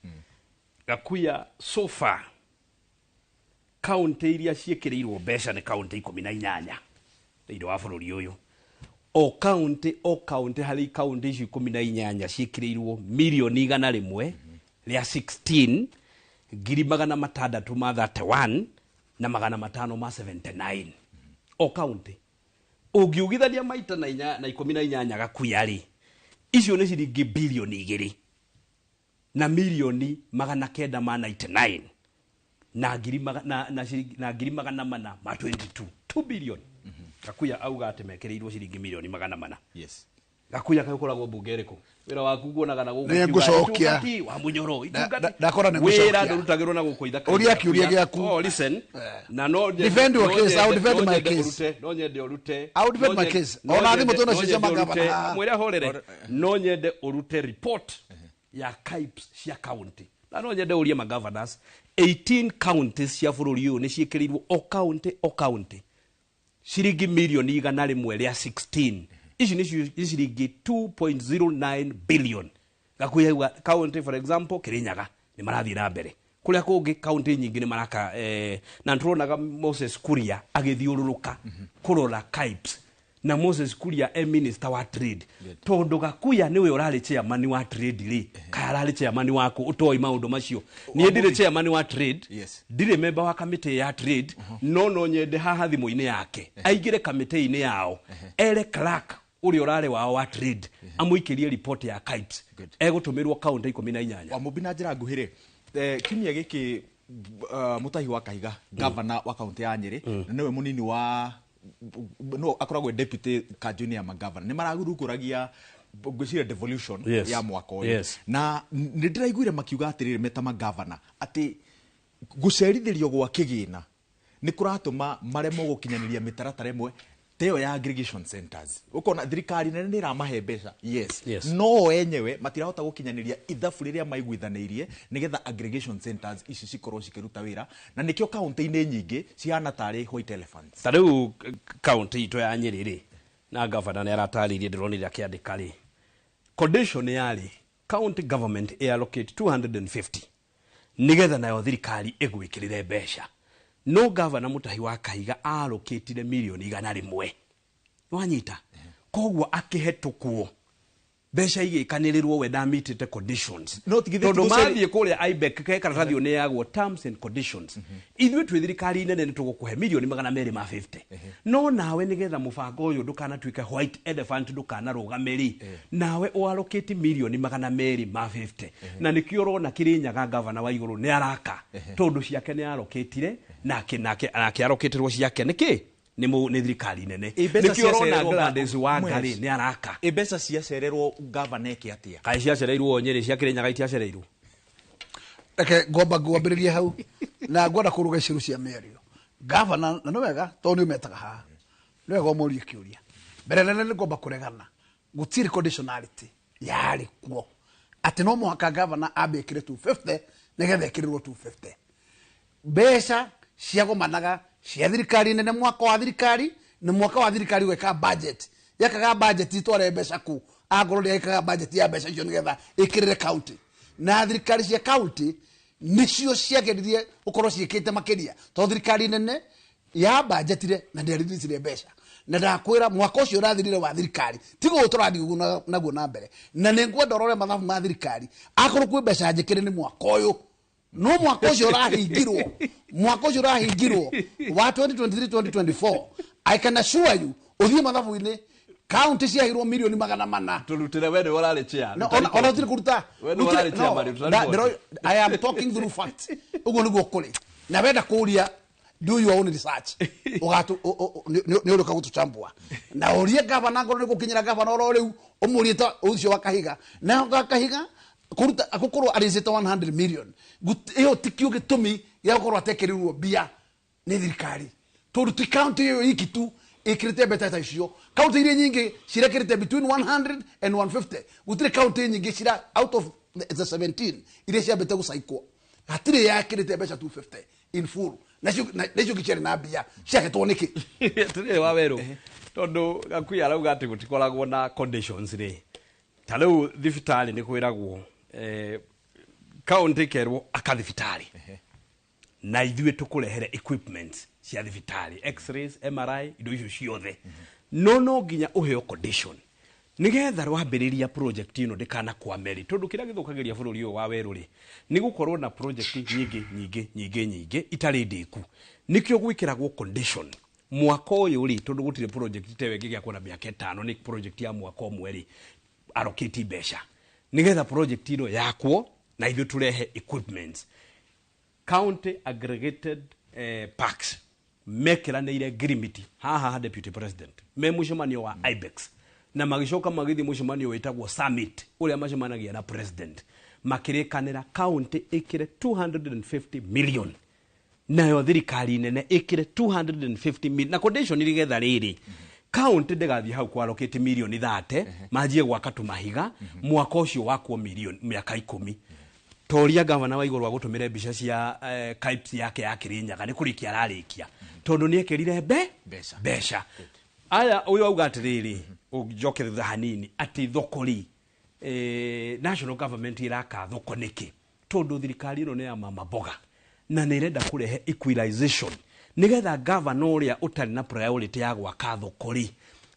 Gakuya so far county iria ciĩkĩrĩirwo mbeca nĩ county 18 thĩinĩ wa bũrũri ũyũ. O county harĩ county icio 18 ciĩkĩrĩirwo mirioni 100 rĩa 16 ngiri 631 na 579. O county ũngiugithania maita na 18 Gakuya rĩ, icio nĩ ciringi bilioni 2 na milioni 999 na ngiri na ngiri 422, 2 billion. Gakuya auga atĩ mekĩrĩirwo ciringi milioni 400. Yes. Gakuya kaĩ ũkoragwo mbunge ĩrĩkũ? Wĩra waku nguonaga na gũkũ Nĩ ngũcokia. wa Munyoro, itungati. Ndakora nĩ ngũcokia. Wĩra ndũrutagĩrwo na gũkũ ithaka. Ũria kĩũria gĩaku. Oh, listen. Na no Defend your case. I will defend my case. No nyende ũrute. I will defend my case. Ona thimũ twĩna cio cia magavana. Mwĩre horere. No nyende ũrute report ya CAIPS cia county. Na no nyende ũrie magovernors 18 counties cia bũrũri ũyũ nĩ ciĩkĩrĩirwo o county o county ciringi milioni 100 rĩa 16. Ici nĩ ciringi 2.09 billion. Gakuya county for example Kirinyaga nĩ marathiĩ na mbere. Kũrĩa kũngĩ county nyingĩ nĩ maraka na nĩtũronaga Moses Kuria agĩthiũrũrũka kũrora CAIPS. Na Moses Kuria e minister wa trade. Tondũ Gakuya nĩwe ũrarĩ chairman wa trade rĩ, kaĩ ararĩ chairman waku ũtoĩ maũndũ macio. Niĩ ndirĩ chairman wa trade, ndirĩ member wa committee ya trade, no nyende haha thimũ-inĩ yake aingĩre committee-inĩ yao ere clerk ũrĩa ũrarĩ wao wa trade amũikĩrie report ya CAIPS egũtũmĩrwo county 18. Wa Mũmbi na njĩra nguhĩ rĩ, kiumia gĩkĩ Mutahi wa Kahiga governor wa county ya Nyĩrĩ na nĩwe mũnini wa no akoragwo deputy ka junior magavana nĩ maragurukũragia ngwĩciria devolution ya mwaka ũyũ. Na nĩ ndĩraiguire makiuga atĩrĩrĩ meta magavana atĩ gũcerithĩrio gwa kĩgĩna nĩ kũratũma maremwo gũkinyanĩria mĩtaratara ĩmwe Teo ya aggregation centers ukona thirikari nene nĩ ĩramahe mbeca, yes. No enyewe matirahota gũkinyanĩria ithabu rĩrĩa maiguithanĩirie nĩgetha aggregation centers ici cikorwo cikĩruta wĩra, na nĩkĩo kaunti-inĩ nyingĩ cihana tarĩ white elephants. Ta rĩu kaunti itũ ya Nyĩrĩ rĩ, na gavana nĩ aratarĩirie, ndĩronire akĩandĩka rĩ, condition yarĩ county government allocate 250 nigetha nayo thirikari ĩgwĩkĩrĩre mbeca. No gavana Mutahi wa Kahiga allocatire milioni 100. Wanyita koguo akĩhetũkwo mbeca igĩkanĩrĩrwo we ndamitĩte conditions. No tigithĩ tondũ mathiĩ kũrĩa IBEC ke karatathi ũneagwo terms and conditions. Ithuĩ twĩ thirikari nene nĩ tũgũkũhe milioni 250, no nawe nĩgetha mũbango ũyũ ndũkanatuĩke white elephant, ndũkanarũgame rĩ, nawe ũallocate milioni 250. Na nĩkĩo ũrona Kĩrĩnyaga gavana wa igũrũ nĩ araka, tondũ ciake nĩ allocatire, nake nake allocatĩrwo ciake nĩkĩ nĩ thirikari nene. Nĩkĩo ũrona Gladys Wanga rĩ nĩ araka. Mbeca ciacererwo gavana eke atĩa? Kaĩ ciacereirwo Nyĩrĩ, cia Kĩrĩnyaga itiacereirwo? Reke ngomba ngwambĩrĩrie hau na ngwenda kũruga icirũ cia mĩario. Gavana na nĩ wega tondũ nĩ ũmetaga haha, nĩ wega ũmũrie kĩũria. Mbere nene nĩ ngomba kũregana, gũtirĩ conditionality yarĩ kuo atĩ no mũhaka gavana ambe ĩkĩre 250 nĩgetha ĩkĩrĩrwo 250. Mbeca ciagomanaga cia thirikari nene mwaka wa thirikari na mwaka wa thirikari gweka budget, yakaga budget itware mbeca ku angorwo ndĩekaga budget ya mbeca icio nĩgetha ĩkĩrĩre county, na thirikari cia county nĩcio ciageririe gũkorwo ciĩkĩte makĩria tondũ thirikari nene ya budgetire na ndĩarindicire mbeca. Na ndakwĩra mwaka ũcio ũrathirire wa thirikari tigo tũrathiĩ ũguo naguo na mbere, na nĩ ngwenda ũrore mathabu ma thirikari akorwo kwĩ mbeca njĩkĩre nĩ mwaka ũyũ, no mwaka ũcio ũrahingirwo, mwaka ũcio ũrahingirwo wa 2023 2024, I can assure you ũthiĩ mathabu-inĩ county ciaheirwo milioni 400. Tũrutĩre we nĩwe ũrarĩ chair. No, ona ũtirĩ kũruta. We nĩwe ũrarĩ chairman, ruta report. I am talking through facts. Ũguo nĩguo kũrĩ. Na wenda kũũria, do your own research. Ũgatu nĩ ũrĩka gũtũchambua. Na ũrie gavana ngorwo nĩ gũkinyĩra gavana oro rĩu ũmũrie ta ũcio wa Kahiga. Na wa Kahiga kũruta gũkorwo arĩcĩte 100 million. Ĩyo tikio gĩtũmi gĩa gũkorwo atekĩrĩrwo mbia nĩ thirikari. Tondũ ti county ĩyo iki tu ĩkĩrĩte mbeca ta icio. County iria nyingĩ cirekĩrĩte between 100 and 150. Gũtirĩ county nyingĩ cira out of the 17 iria ciambĩte gũcaikwo. Hatirĩ yakĩrĩte mbeca 250 in full. Nacio gĩciarĩ na mbia ciakĩtwo nĩkĩ? Atĩrĩrĩ wa werũ, tondũ Gakuya arauga atĩ gũtikoragwo na conditions rĩ. Ta rĩu thibitarĩ nĩ kwĩragwo county ĩkerwo aka thibitarĩ, na ithuĩ tũkũrehere equipment cia thibitarĩ, x-rays, MRI, indo icio ciothe. No no nginya ũheo condition nĩgetha rwambĩrĩria project ĩno ndĩkanakwame rĩ, tondũ kĩrĩa gĩthũkagĩria bũrũri ũyũ wa werũ rĩ nĩ gũkorwo na project nyingĩ nyingĩ nyingĩ nyingĩ itarĩ ndĩku. Nĩkĩo gwĩkĩragwo condition mwaka ũyũ rĩ, tondũ gũtirĩ project ta ĩyo ĩngĩgĩakwo na mĩaka 5, nĩ project ya mwaka ũmwe rĩ, allocate mbeca nĩgetha project ĩno yakwo na ithuĩ tũrehe equipment. County aggregated parks mekĩranĩire ngirimiti haha ha deputy president me mũcemanio wa IBEX, na magĩcoka magĩthiĩ mũcemanio wĩtagwo summit ũrĩa macemanagia na president, makĩrĩkanĩra county ĩkĩre 250 million nayo thirikari nene ĩkĩre 250 million, na condition nĩgetha rĩrĩ county ndĩgathiĩ hau kwallocate milioni 30 manjie gwaka tũmahiga mwaka ũcio wakwo milioni mĩaka 10. Toria gavana wa igũrũ agũtũmĩre mbica cia KIPS yake ya Kĩrĩnyaga nĩ kũrĩkia ararĩkia, tondũ nĩ ekĩrire mbeca. Aya ũyũ auga atĩrĩrĩ, ũnjoke thutha hanini, atĩ thoko rĩ, national government ĩraka thoko nĩkĩ? Tondũ thirikari ĩno nĩ ya mama mboga na nĩ ĩrenda kũrehe equalization nĩgetha gavana ũrĩa ũtarĩ na priority ya gwaka thoko rĩ,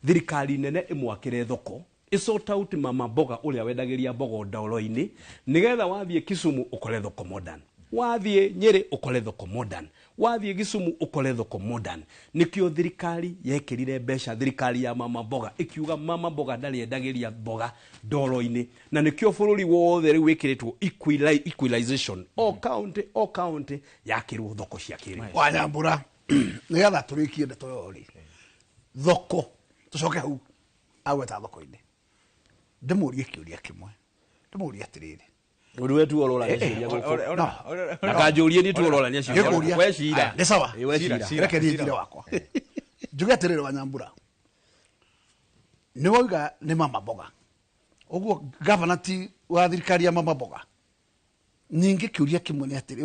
thirikari nene ĩmwakĩre thoko, ĩsort out mama mboga ũrĩa wendagĩria mbogo ndoro-inĩ, nĩgetha wathiĩ Kisumu ũkore thoko modern, wathiĩ Nyĩrĩ ũkore thoko modern, wathiĩ Gĩcumu ũkore thoko modern. Nĩkĩo thirikari yekĩrire mbeca, thirikari ya mama mboga ĩkiuga mama mboga ndarĩ endagĩria mboga ndoro-inĩ, na nĩkĩo bũrũri wothe rĩu wĩkĩrĩtwo equalization, o county o county yakĩrwo thoko cia kĩrĩu. Wanyambura nĩgetha tũrĩkie ndeto ĩyo rĩ, thoko tũcoke hau agweta thoko-inĩ, ndĩmũrie kĩũria kĩmwe, ndĩmũrie atĩrĩrĩ, Ũndũ wetu ũrorania ciũria gũkũ. Ndakanjũrie niĩ tu ũrorania ciũria. Ngĩkũria. We cira. Nĩ sawa. Ĩ, we cira. Reke niĩ njire wakwa. Njuge atĩrĩrĩ Wanyambura, Nĩ wauga nĩ mama mboga. Ũguo gavana ti wa thirikari ya mama mboga. Ningĩ kĩũria kĩmwe nĩ atĩrĩ,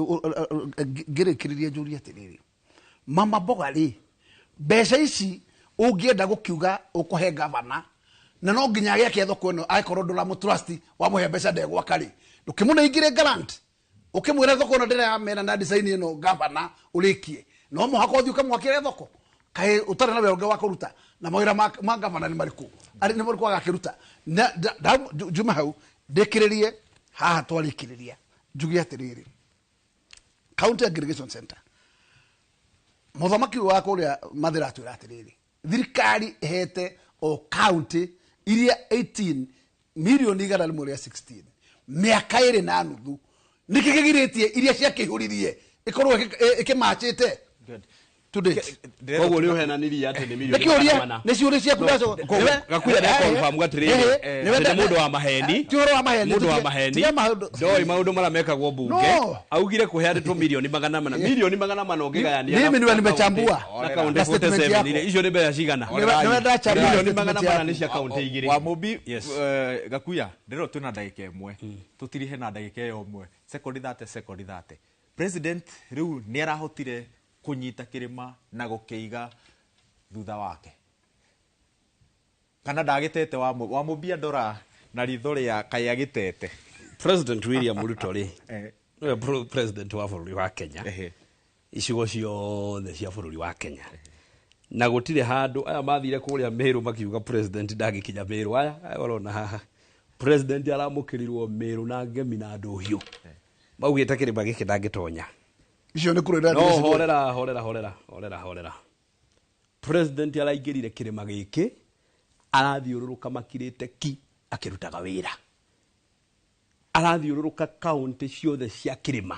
ngĩrĩkĩrĩria njũrie atĩrĩrĩ, mama mboga rĩ, mbeca ici ũngĩenda gũkiuga ũkũhe gavana na no nginya agĩake thoko ĩno, angĩkorwo ndũramũ-trust wamũhe mbeca ndegwaka rĩ, ndũkĩmũnengire grant ũkĩmwĩra thoko ĩno ndĩramena na design ĩno gavana ũrĩkie, no mũhaka ũthiĩ ũkamwakĩre thoko kaĩ ũtarĩ na wĩra ũngĩ wa kũruta, na mawĩra ma gavana nĩ marĩkũ, arĩ nĩ marĩkũ agakĩruta. Njume hau ndĩkĩrĩrie haha twarĩkĩrĩria njuge atĩrĩrĩ, County Aggregation Center, mũthamaki wa kũrĩa Mathĩra atwĩra atĩrĩrĩ, thirikari ĩhete o county iria 18 milioni 116 mĩaka 2.5, nĩkĩ kĩgirĩtie iria ciakĩihũririe ĩkorwo ĩkĩmachĩte to date? Koguo nĩ ũhenanirie atĩ nĩ milioni Nĩ kĩũria, nĩ ciũria ciaku ndacoka. Gakuya nĩ confirm atĩrĩrĩ, atĩ nĩ mũndũ wa maheni. Ti ũhoro wa maheni. Mũndũ wa maheni Tiga maũndũ. Ndoĩ maũndũ marĩa mekagwo bunge. No. Augire kũheanĩtwo milioni 400, milioni 400 ũngĩgayania Mimi niwe nimechambua. Na kaunti Na statement 47 yako. icio nĩ mbeca cigana? Niwe ndachambua Milioni statement 400 nĩ yaku. cia kaunti igĩrĩ. Wa Mũmbi, Gakuya, ndĩrona twĩna ndagĩka ĩmwe, tũtirihe na ndagĩka ĩyo ĩmwe, sekondi 30, sekondi 30. President rĩu nĩ arahotire kũnyita kĩrĩma na gũkĩiga thutha wake, kana ndagĩtete? Wa Mũmbi andora na ritho rĩa kaĩ agĩtete. President William Ruto rĩ, nĩwe president wa bũrũri wa Kenya, icigo ciothe cia bũrũri wa Kenya, na gũtirĩ handũ aya mathire kũrĩa Meru makiuga president ndangĩkinya Meru. Aya ũrona haha president aramũkĩrirwo Meru na ngemi na ndũhiũ, maugĩte kĩrĩma gĩkĩ ndangĩtonya. Icio nĩ kũrĩra. No horera, horera, horera, horera, horera. President araingĩrire kĩrĩma gĩkĩ, arathiũrũrũka makirĩte ki akĩrutaga wĩra, arathiũrũrũka kaunti ciothe cia kĩrĩma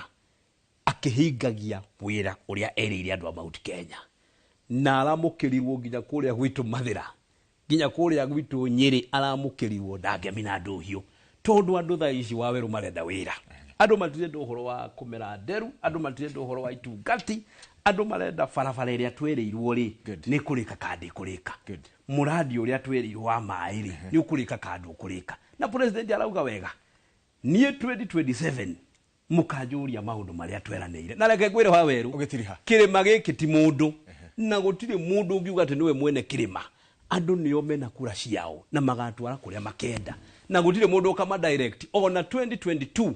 akĩhingagia wĩra ũrĩa erĩire andũ a Mount Kenya, na aramũkĩrirwo nginya kũrĩa gwitũ Mathĩra, nginya kũrĩa gwitũ Nyĩrĩ, aramũkĩrirwo ndangemi na ndũhiũ, tondũ andũ thaa ici wa werũ marenda wĩra. Andũ matirenda ũhoro wa kũmera nderu, andũ matirenda ũhoro wa itungati, andũ marenda barabara ĩrĩa twĩrĩirwo rĩ nĩ kũrĩka kana ndĩkũrĩka, mũrandi ũrĩa twĩrĩirwo wa maĩ rĩ nĩ ũkũrĩka kana ndũkũrĩka. Na president arauga wega, niĩ 2027 mũkanjũria maũndũ marĩa tweranĩire. Na reke ngwĩre wa werũ, kĩrĩma gĩkĩ ti mũndũ, na gũtirĩ mũndũ ũngiuga atĩ nĩwe mwene kĩrĩma. Andũ nĩo mena kura ciao na magatwara kũrĩa makenda, na gũtirĩ mũndũ ũkama direct. Ona 2022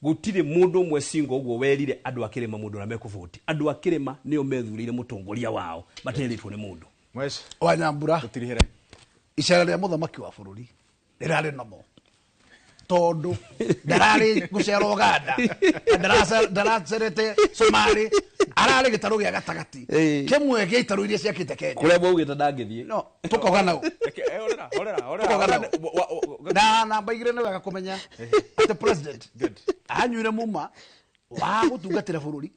gũtirĩ mũndũ ũmwe single ũguo werire andũ a kĩrĩma mũndũ ũrĩa mekũvoti. Andũ a kĩrĩma nĩo methurĩire mũtongoria wao, materĩtwo nĩ mũndũ. Wanyambura, icera rĩa mũthamaki wa bũrũri rĩrarĩ nomo, tondũ ndararĩ gũcera Uganda, ndaracerete Somali, ararĩ gĩtarũ gĩa gatagatĩ kĩmwe gĩa itarũ iria ciakĩte Kenya. Kũrĩa mwaugĩte ndangĩthiĩ. No tũkauga nau, tũkauga nau. Na namba igĩrĩ, nĩ wega kũmenya atĩ president anyuire muma wa gũtungatĩra bũrũri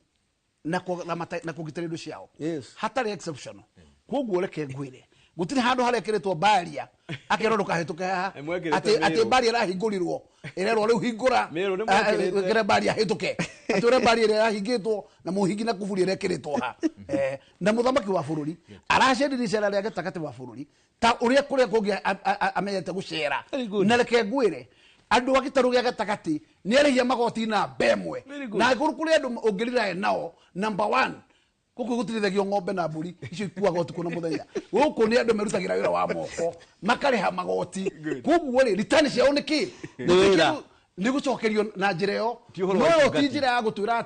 na kũgitĩra indo ciao hatarĩ exception. Koguo reke ngwĩre, gũtirĩ handũ harekĩrĩtwo baria akerwo ndũkahĩtũke haha, atĩ baria ĩrahingũrirwo ĩrerwo rĩu hingũra ĩkĩre baria hĩtũke, atĩ ũrĩa baria ĩrĩa ĩrahingĩtwo na mũhingi na kuburi ĩrekĩrĩtwo ha. Na mũthamaki wa bũrũri aracerire icera rĩa gatagatĩ wa bũrũri ta ũrĩa kũrĩa kũngĩ amenyete gũcera. Na reke ngwĩre, andũ a gĩtarũ gĩa gatagatĩ nĩ arĩhia magoti namba ĩmwe, na angĩkorwo kũrĩ andũ ũngĩrirae nao number 1. Gũkũ gũtirithagio ng'ombe na mbũri icio ikuaga ũtukũ na mũthenya. Gũkũ nĩ andũ merutagĩra wĩra wa moko makarĩha magoti. Koguo rĩ, return ciao nĩ kĩ? Nĩ gũcokerio na njĩra ĩyo. No ĩyo ti njĩra ya gũtwĩra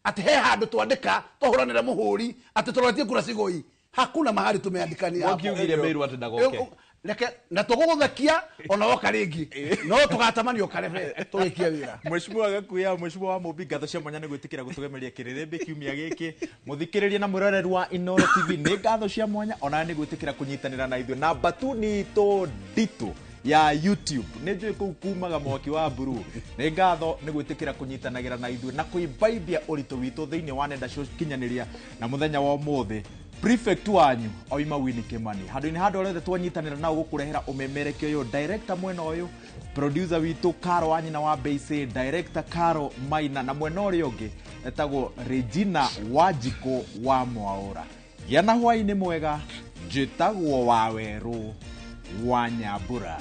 atĩ he handũ twandĩka twahũranĩra mũhũri atĩ tũroretie kura cigoi. Hakuna mahali tumeandikania hapo. Mwakiugire Meru atĩ ndagoke. Reke na tũgũgũthekia ona woka rĩngĩ, no tũgatamani ũkarebe tũrĩkie wĩra. Mheshimiwa Gakuya, Mheshimiwa wa Mũmbi, ngatho cia mwanya nĩ gwĩtĩkĩra gũtũgemeria kĩrĩrĩmbĩ kiumia gĩkĩ. Mũthikĩrĩria na mwĩroreri wa Inooro TV, nĩ ngatho cia mwanya ona nĩ gwĩtĩkĩra kũnyitanĩra na ithuĩ. Na batuni itũ nditũ ya YouTube, nĩ njũĩ kũu kumaga mwaki wa mburu. Nĩ ngatho nĩ gwĩtĩkĩra kũnyitanagĩra na ithuĩ na kũimbaibia ũritũ witũ thĩinĩ wa nenda cia ũkinyanĩria. Na mũthenya wa ũmũthĩ prefect wanyu oima Winnie Kimani, handũ-inĩ handũ rĩothe twanyitanĩra nao gũkũrehera ũmemerekio ũyũ, director mwena ũyũ, producer witũ Caro wa nyina wa Beise, director Caro Maina, na mwena ũrĩa ũngĩ etagwo Regina Wanjikũ wa Mwaũra. Gĩa na hwaĩ-inĩ mwega, njĩtagwo Wawerũ Wa Nyambura.